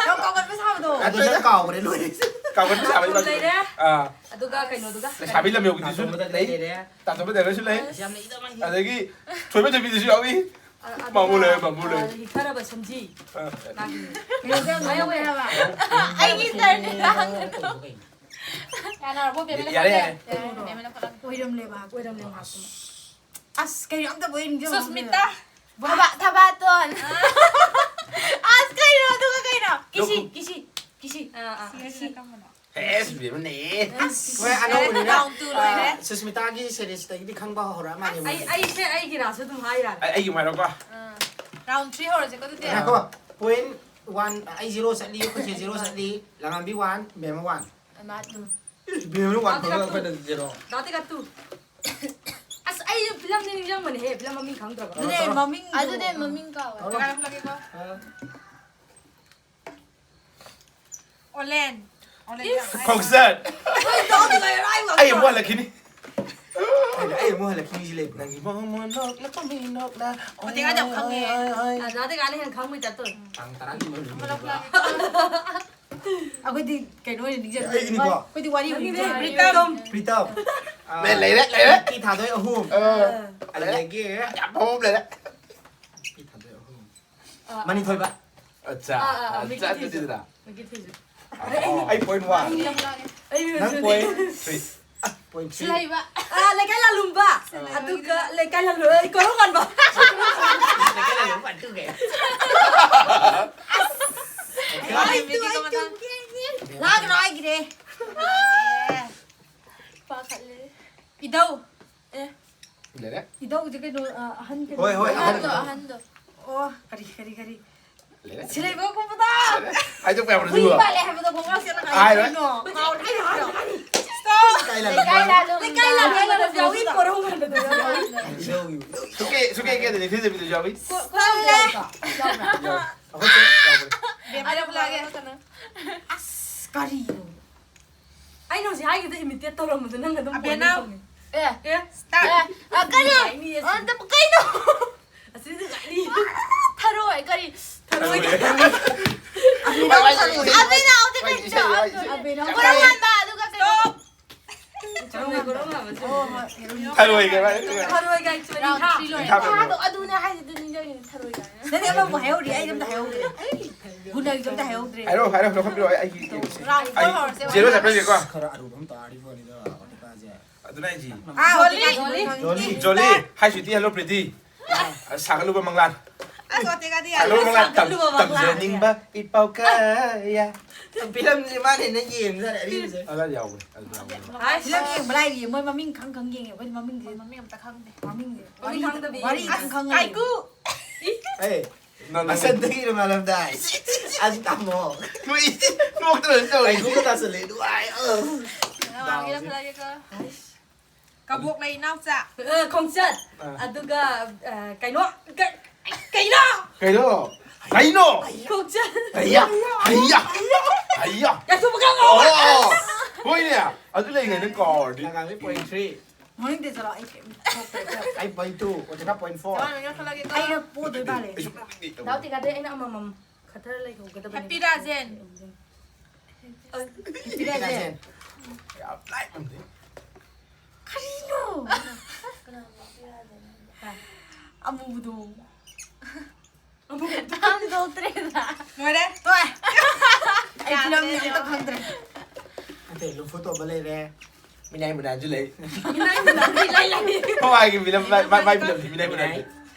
ꯌꯥꯝ ꯀꯥꯎꯒꯟꯕ ꯁꯥꯕꯗꯣ꯫ ꯑꯗꯨ ꯅꯪ ꯀꯥꯎꯈ꯭ꯔꯦ, ꯂꯣꯏꯔꯦ꯫ ꯀꯥꯎꯒꯟꯕ ꯁꯥꯕꯗꯤ ꯂꯩꯔꯦ꯫ ꯑꯥ꯫ ꯑꯗꯨꯒ ꯀꯩꯅꯣꯗꯨꯒ꯫ ꯂꯩꯁꯥꯕꯤ ꯂꯝ ꯌꯧꯕꯤꯗꯨꯁꯨ ꯂꯩ꯫ ꯂꯩꯔꯦ꯫ ꯇꯥꯟꯊꯣꯛꯄ ꯗꯥꯏꯔꯦꯛꯁꯨ ꯂꯩ꯫ ꯑꯁ, ꯌꯥꯝ ꯂꯩꯗ ꯃꯥꯒꯤ꯫ ꯑꯗꯒꯤ ꯊꯣꯏꯕ ꯊꯣꯏꯕꯤꯗꯨꯁꯨ ꯌꯥꯎꯏ꯫ ꯑ-, ꯑꯗꯨꯒ, ꯃꯥꯃꯨ ꯂꯩꯔꯦ, ꯃꯥꯃꯨ ꯂꯩꯔꯦ꯫ ꯑ, ꯍꯤꯛꯊꯔꯕ ꯁꯝꯖꯤ꯫ ꯑ꯫ ꯃꯥꯒꯤ꯫ ꯀꯩꯅꯣꯁꯦ ꯌꯥꯝ ꯅꯨꯡꯉꯥꯏꯍꯧꯋꯦ ꯍꯥꯏꯕ꯫ ꯑꯩꯒꯤ ꯇꯔꯟꯅꯦ꯫ ꯌꯥꯅꯔꯕꯣ, ꯕꯦꯝꯃ? ꯌꯥꯔꯦ, ꯌꯥꯔꯦ꯫ ꯌꯥꯔꯦ, ꯕꯦꯝꯃ ꯂꯧꯈꯠꯂꯣ꯫ ꯑꯣꯏꯔꯝꯂꯦꯕ, ꯑꯣꯏꯔꯝꯂꯦꯕ꯫ ꯑꯁ, ꯀꯩꯅꯣ ꯑꯝꯇꯕꯨ ꯑꯩ ꯅꯤꯡꯁꯤꯡꯉꯛꯇ꯭ꯔꯦ꯫ ꯁꯨꯁꯃꯤꯇꯥ꯫ ꯊꯕꯥ-, ꯊꯕꯥꯇꯣꯟ꯫ ꯑꯁ, ꯀꯩꯅꯣ, ꯑꯗꯨꯒ ꯀꯩꯅꯣ? ꯀꯤꯁꯤ, ꯂꯣꯛꯈꯨ-, ꯀꯤꯁꯤ, ꯀꯤꯁꯤ꯫ ꯑꯥ, ꯑꯥ, ꯁꯤ ꯀꯤꯁꯤ꯫ ꯀꯔꯝꯕꯅꯣ? ꯑꯦꯁ, ꯕꯦꯝꯃꯅꯦ꯫ ꯑꯁ, ꯍꯣꯏ, ꯑꯅꯧꯕꯅꯤꯅ, round two ꯂꯣꯏꯔꯦ꯫ ꯑ, ꯁꯨꯁꯃꯤꯇꯥꯒꯤ series ꯇꯒꯤꯗꯤ ꯈꯪꯕ ꯍꯧꯔꯛꯑ ꯃꯥꯜꯂꯦ ꯑꯩ, ꯃꯣꯏ꯫ ꯑꯩꯁꯦ ꯑꯩꯒꯤ ꯔꯥꯁꯁꯨ ꯑꯗꯨꯝ ꯍꯥꯏ ꯌꯥꯔꯦ꯫ ꯑꯩ, ꯑꯩꯒꯤ ꯍꯥꯏꯔꯣꯀꯣ꯫ ꯑꯥ, round three ꯍꯧꯔꯁꯦꯀꯣ ꯑꯗꯨꯗꯤ꯫ ꯉꯥꯏꯈꯣ, point one, ꯑꯩ zero ꯆꯠꯂꯤ, ꯑꯩꯈꯣꯏ ꯆꯦ zero ꯆꯠꯂꯤ, ꯂꯥꯡꯉꯥꯝꯕꯤ one, ꯕꯦꯝꯃ one꯫ ꯃꯥ two꯫ ꯏꯁ, ꯕꯦꯝꯃ one ꯗꯥ ꯈꯪꯉꯒ ꯇꯤꯀꯥ two꯫ ꯑꯩꯈꯣꯏꯅ zero꯫ ꯗꯥ ꯇꯤꯀꯥ two꯫ ꯑꯁ, ꯑꯩ ꯐꯤꯂꯝꯗꯤ ꯅꯤꯡꯁꯤꯡꯕꯅꯦꯍꯦ, ꯐꯤꯂꯝ ꯃꯃꯤꯡ ꯈꯪꯗ꯭ꯔꯕ꯫ ꯑꯗꯨꯅꯦ, ꯇꯧꯔꯣ, ꯇꯧꯔꯣ꯫ ꯃꯃꯤꯡꯗꯣ꯫ ꯑꯗꯨꯅꯦ ꯃꯃꯤꯡ ꯀꯥꯎꯋꯦ꯫ ꯇꯧꯔꯣ, ꯇꯧꯔꯣ꯫ ꯀꯅꯥꯅ ꯈꯨꯠꯂꯛꯀꯦꯀꯣ? ꯑ꯫ ꯑꯣꯂꯦꯟ꯫ ꯑꯣꯂꯦꯟ ꯏꯁ! ꯌꯥꯝ ꯍꯥꯏ꯫ ꯈꯣꯡꯆꯠ! ꯑꯩ ꯑꯃꯨꯛ ꯍꯜꯂꯛꯈꯤꯅꯤ꯫ ꯑꯩ, ꯑꯩ ꯑꯃꯨꯛ ꯍꯜꯂꯛꯈꯤꯅꯤ ꯁꯤ ꯂꯩꯕ꯭ꯔꯥ? ꯅꯪꯒꯤ ꯃꯣꯃꯣꯟ ꯅꯣꯛꯂꯛꯄ ꯃꯤ ꯅꯣꯛꯂ꯫ ꯃꯇꯦꯛ ꯑꯃ ꯌꯥꯝ ꯈꯪꯉꯦ꯫ ꯑꯣꯏ, ꯑꯣꯏ, ꯑꯣꯏ꯫ ꯑ, ꯗꯥ ꯇꯤꯀꯥꯅ ꯍꯦꯟꯅ ꯈꯪꯕꯩ ꯇꯥꯏꯞ ꯇꯧꯋꯦ꯫ ꯇꯥꯡ ꯇꯔꯥꯒꯤ ꯃꯅꯨꯡꯗ꯫ ꯑꯃ ꯂꯧꯈꯠꯂꯛꯀꯦꯀꯣ꯫ ꯑꯩꯈꯣꯏꯗꯤ ꯀꯩꯅꯣ ꯑꯣꯏꯅ ꯅꯤꯡꯁꯤꯡꯉꯦ꯫ ꯑꯩꯒꯤꯅꯤꯀꯣ? ꯑꯩꯈꯣꯏꯗꯤ ꯋꯥꯔꯤ ꯑꯣꯏꯅ ꯅꯪꯒꯤꯅꯦ, ꯅꯤꯡꯁꯤꯡꯉꯦ꯫ ꯄ꯭ꯔꯤꯇꯝ꯫ ꯄ꯭ꯔꯤꯇꯝ꯫ ꯑ, ꯂꯩ-, ꯂꯩꯔꯦ, ꯂꯩꯔꯦ꯫ ꯅꯨꯄꯤ ꯊꯥꯗꯣꯏ ꯑꯍꯨꯝ꯫ ꯑ, ꯑ꯫ ꯑꯗꯒꯤ ꯌꯥꯝ ꯐꯕ ꯑꯃ ꯂꯩꯔꯦ꯫ ꯅꯨꯄꯤ ꯊꯥꯗꯣꯏ ꯑꯍꯨꯝ꯫ ꯑ, ꯑ꯫ ꯃꯅꯤꯊꯣꯏꯕ꯫ ꯑꯠꯆꯥ, ꯑ, ꯑ, ꯑ, ꯑꯠꯆꯥ, ꯃꯤꯀꯤ ꯊꯤꯁꯨ꯫ ꯑꯗꯨꯗꯤꯗ꯫ ꯃꯤꯀꯤ ꯊꯤꯁꯨ꯫ ꯑꯣ, ꯑꯩ point one꯫ ꯑꯩ ꯌꯥꯝ ꯂꯥꯡꯉꯦ꯫ ꯑꯩ ꯅꯪ ꯍꯧꯖꯤꯛ point three꯫ Point three꯫ ꯁꯤꯂꯩꯕ꯫ ꯑ, ꯂꯩꯀꯥꯏ ꯂꯥꯂꯨꯝꯕ꯫ ꯑ꯫ ꯑꯗꯨꯒ ꯂꯩꯀꯥꯏ ꯂꯥꯂꯨꯝꯕ, ꯑꯩ ꯀꯣꯔꯧ ꯉꯥꯟꯕ꯫ ꯂꯩꯀꯥꯏ ꯂꯥꯂꯨꯝꯕ two ꯒꯦ꯫ ꯑꯩ ꯇꯨ, ꯑꯩ ꯇꯨ꯫ ꯂꯥꯡꯒꯅꯣ, ꯑꯩꯒꯤꯅꯦ꯫ ꯄꯥꯈꯠꯂꯦ꯫ ꯏꯙꯧ꯫ ꯑꯦ꯫ ꯂꯩꯔꯦ꯫ ꯏꯙꯧꯁꯦ ꯀꯩꯅꯣ, ꯑ, ꯑꯍꯟ ꯀꯩꯅꯣ? ꯍꯣꯏ, ꯍꯣꯏ, ꯑꯍꯟ꯫ ꯑꯍꯟꯗꯣ, ꯑꯍꯟꯗꯣ꯫ ꯑꯣ, ꯀꯔꯤ, ꯀꯔꯤ, ꯀꯔꯤ? ꯂꯩꯔꯦ꯫ ꯁꯤꯂꯩꯕ ꯀꯨꯝꯕꯗꯣ! ꯂꯩꯔꯦ꯫ ꯍꯥꯏꯗꯣꯛꯄ ꯌꯥꯕ꯭ꯔꯣ ꯍꯨꯏ ꯑꯗꯨꯕꯨ? ꯃꯥꯜꯂꯦ ꯍꯥꯏꯕꯗꯣ ꯈꯣꯡꯒ꯭ꯔꯥꯎ ꯁꯦꯠꯂꯒ ꯍꯥꯏꯔꯣꯏ꯫ ꯀꯩꯅꯣ? ꯀꯥꯎꯔꯦ, ꯍꯥꯏꯔꯣꯏ, ꯍꯥꯏꯔꯣꯏ꯫ ꯂꯩꯀꯥꯏ ꯂꯥꯂꯣꯡꯗ꯫ ꯂꯩꯀꯥꯏ ꯂꯥꯂꯣꯡꯗꯁꯨ ꯌꯥꯎꯏ, ꯀꯣꯔꯧ ꯍꯟꯕꯗꯁꯨ ꯌꯥꯎꯏ꯫ ꯁꯨꯀꯦ, ꯁꯨꯀꯦ ꯀꯦꯗꯅꯤ ꯊꯤꯖꯕꯤꯗꯁꯨ ꯌꯥꯎꯏ꯫ ꯆꯠꯂꯦ꯫ ꯑꯩꯈꯣꯏꯁꯨ ꯌꯥꯎꯕꯅꯦ꯫ ꯕꯦꯝ, ꯑꯩ ꯂꯧꯕ ꯂꯥꯛꯑꯒꯦ꯫ ꯑꯁ, ꯀꯔꯤꯅꯣ? ꯑꯩꯅ ꯍꯧꯖꯤꯛ ꯍꯥꯏꯈꯤꯕꯗ imitate ꯇꯧꯔꯝꯕꯗꯣ ꯅꯪ ꯑꯗꯨꯝ ꯑꯕꯦꯅꯥꯎ꯫ ꯄꯣꯏꯟ ꯇꯧꯅꯤ꯫ ꯑꯦ꯫ ꯑꯦ, start꯫ ꯑꯦ, ꯑ, ꯀꯔꯤ? ꯌꯥꯏꯅꯤ, ꯑ, ꯀꯩꯅꯣ? ꯑꯁꯤꯗꯤ ꯌꯥꯏꯅꯤ꯫ ꯊꯔꯣꯏ, ꯀꯔꯤ? ꯊꯔꯣꯏ꯫ ꯊꯔꯣꯏ꯫ ꯑꯕꯦꯅꯥꯎ, ꯍꯧꯖꯤꯛ ꯀꯩꯅꯣ? ꯏꯁꯩ, ꯏꯁꯩ꯫ ꯑꯕꯦꯅꯥꯎ꯫ ꯀꯣꯔꯧ ꯍꯟꯕ, ꯑꯗꯨꯒ ꯀꯩꯅꯣ? Stop꯫ ꯊꯔꯣꯏ ꯀꯔꯝꯕ ꯑꯃ ꯆꯠꯂꯤ? ꯊꯔꯣꯏ ꯀꯔꯝꯕ? ꯊꯔꯣꯏ ꯀꯥꯏ ꯆꯠꯂꯤ? Round three ꯂꯣꯏꯔꯦ꯫ ꯊꯥꯗꯣ ꯑꯗꯨꯅꯦ ꯍꯥꯏꯁꯤꯗꯤ ꯅꯤꯡꯁꯤꯡꯉꯤꯅꯦ, ꯊꯔꯣꯏ ꯀꯥꯏꯅ꯫ ꯅꯪꯗꯤ ꯑꯃꯕꯨ ꯍꯥꯏꯍꯧꯔꯤ, ꯑꯩ ꯑꯝꯇ ꯍꯥꯏꯍꯧꯗ꯭ꯔꯦ꯫ ꯒꯨꯟꯗꯒꯤꯁꯨ ꯑꯝꯇ ꯍꯥꯏꯍꯧꯗ꯭ꯔꯦ꯫ ꯍꯥꯏꯔꯣ, ꯍꯥꯏꯔꯣ, ꯂꯧꯈꯠꯄꯤꯔꯣ, ꯑꯩ, ꯑꯩ, ꯑꯩ, Round four ꯑꯩ ꯍꯧꯔꯁꯦ꯫ Zero ꯆꯠꯄ꯭ꯔ ꯌꯦꯡꯒꯦꯀꯣ꯫ ꯈꯔ ꯑꯔꯨꯕ ꯑꯃ ꯇꯥꯔꯗꯤ ꯐꯅꯤꯗ, ꯑꯣꯇꯤꯄꯥꯁꯦ꯫ ꯑꯗꯨꯅ ꯑꯩꯁꯤ꯫ ꯑꯥ, ꯖꯣꯂꯤ꯫ ꯑꯣꯇꯤꯄꯥꯁꯦ ꯈꯪꯉꯦ꯫ ꯖꯣꯂꯤ꯫ Hi sweetie, hello pretty꯫ ꯑ, ꯁꯥꯒꯠꯂꯨꯕ ꯃꯪꯂꯥꯟ꯫ ꯑꯁ, ꯑꯣꯇꯤꯒꯗꯤ ꯌꯥꯔꯦ꯫ ꯁꯥꯒꯠꯂꯨꯕ ꯃꯪꯂꯥꯟ ꯇꯝ-, ꯁꯥꯒꯠꯂꯨꯕ ꯃꯪꯂꯥꯟ꯫ ꯇꯝꯖꯅꯤꯡꯕ ꯏꯄꯥꯎ ꯀꯌꯥ꯫ ꯐꯤꯂꯝꯁꯤ ꯃꯥꯅ ꯍꯦꯟꯅ ꯌꯦꯡꯖꯥꯠꯅꯦ ꯑꯔꯤꯕꯁꯦ꯫ ꯑꯗ ꯌꯥꯎꯕꯅꯦ, ꯑꯗ ꯌꯥꯎꯕꯅꯦ꯫ ꯑꯁ꯫ ꯐꯤꯂꯝ ꯌꯦꯡꯕ ꯂꯥꯏꯔꯤ, ꯃꯣꯏ ꯃꯃꯤꯡ ꯈꯪ ꯈꯪ ꯌꯦꯡꯉꯦ꯫ ꯑꯩꯈꯣꯏꯗꯤ ꯃꯃꯤꯡꯁꯦ ꯃꯃꯤꯡ ꯑꯝꯇ ꯈꯪꯗꯦ꯫ ꯃꯃꯤꯡꯁꯦ ꯃꯃꯤꯡ ꯋꯥꯔꯤ, ꯈꯪꯗꯕꯤ ꯋꯥꯔꯤ ꯌꯦꯡꯉꯦ꯫ ꯈꯪ ꯈꯪ ꯂꯩ꯫ ꯀꯥꯏꯀꯨ꯫ ꯑꯦ, ꯅꯪ ꯃꯁꯛꯇꯒꯤ ꯃꯥꯜꯂꯝꯗꯥꯏ꯫ ꯑꯁꯤ ꯇꯥꯃꯣ꯫ ꯅꯣꯏ ꯅꯣꯛꯇꯅ ꯇꯧꯔꯤ꯫ ꯀꯥꯏꯀꯨꯒ ꯇꯥꯁꯜꯂꯦ, ꯅꯨꯡꯉꯥꯏ꯫ ꯑ꯫ ꯅꯪ ꯋꯥ ꯉꯥꯡꯒꯦꯔꯥ ꯗꯥꯎꯁꯦ꯫ ꯐꯖꯒꯦꯀꯣ? ꯍꯩꯁ꯫ ꯀꯕꯣꯛ ꯂꯩ ꯏꯅꯥꯎꯆꯥ꯫ ꯑ, ꯈꯣꯡꯆꯠ꯫ ꯑꯥ꯫ ꯑꯗꯨꯒ, ꯑ, ꯀꯩꯅꯣ, ꯀ-, ꯀꯩꯅꯣ? ꯀꯩꯅꯣ? ꯀꯩꯅꯣ? ꯈꯣꯡꯆꯠ꯫ ꯍꯩꯌꯥ! ꯍꯩꯌꯥ! ꯍꯩꯌꯥ! ꯌꯥꯏꯐꯕ ꯀꯥꯡꯉꯧ꯫ ꯑꯣ! ꯍꯣꯏꯅꯦ! ꯑꯗꯨ ꯂꯩꯉꯩꯗ ꯀꯥꯎꯔꯗꯤ꯫ ꯅꯥꯒꯥꯃꯤ point three꯫ ꯃꯅꯤꯡꯗ ꯆꯠꯂꯣ, ꯑꯩ ꯀꯩꯝ ꯊꯣꯛꯇ꯭ꯔꯦ꯫ ꯑꯩ point two, ꯑꯣꯇꯤꯅꯥ point four꯫ ꯆꯞ ꯃꯥꯟꯅꯅ ꯈꯜꯂꯒꯦꯀꯣ꯫ ꯑꯩꯅ ꯄꯣꯗꯣꯏ ꯃꯥꯜꯂꯦ꯫ ꯑꯩꯁꯨ ꯅꯣꯛꯅꯤꯡꯉꯦ꯫ ꯗꯥꯎ ꯇꯤꯀꯥꯗꯩ ꯑꯩꯅ ꯑꯃꯃꯝ ꯈꯠꯊꯔ ꯂꯩꯍꯧꯒꯗꯕꯅꯦ꯫ ꯍꯦꯄꯤ ꯔꯥꯖꯦꯟ꯫ ꯑ, ꯍꯦꯄꯤ ꯔꯥꯖꯦꯟ꯫ ꯌꯥꯝ ꯂꯥꯏꯕꯅꯦ꯫ ꯀꯔꯤꯅꯣ? ꯑꯃꯨꯕꯗꯣ꯫ ꯑꯃꯨꯕꯗꯣ꯫ ꯈꯪꯗꯣꯛꯇ꯭ꯔꯦꯗ꯫ ꯂꯣꯏꯔꯦ꯫ ꯇꯣꯛꯑꯦ꯫ ꯑꯩ ꯐꯤꯂꯝ ꯑꯝꯇ ꯈꯪꯗ꯭ꯔꯦ꯫ ꯅꯠꯇꯦ, ꯂꯨꯝꯐꯨ ꯇꯣꯝꯕ ꯂꯩꯔꯦ꯫ ꯃꯤꯅꯥꯏ ꯃꯨꯅꯥꯟꯁꯨ ꯂꯩ꯫ ꯃꯤꯅꯥꯏ ꯃꯨꯅꯥꯟ ꯂꯩ, ꯂꯩ, ꯂꯩ꯫ ꯃꯃꯥꯡꯒꯤ ꯐꯤꯂꯝ, ꯃꯥꯏ, ꯃꯥꯏ, ꯃꯥꯏ ꯐꯤꯂꯝꯁꯦ ꯃꯤꯅꯥꯏ ꯃꯨꯅꯥꯟꯁꯦ꯫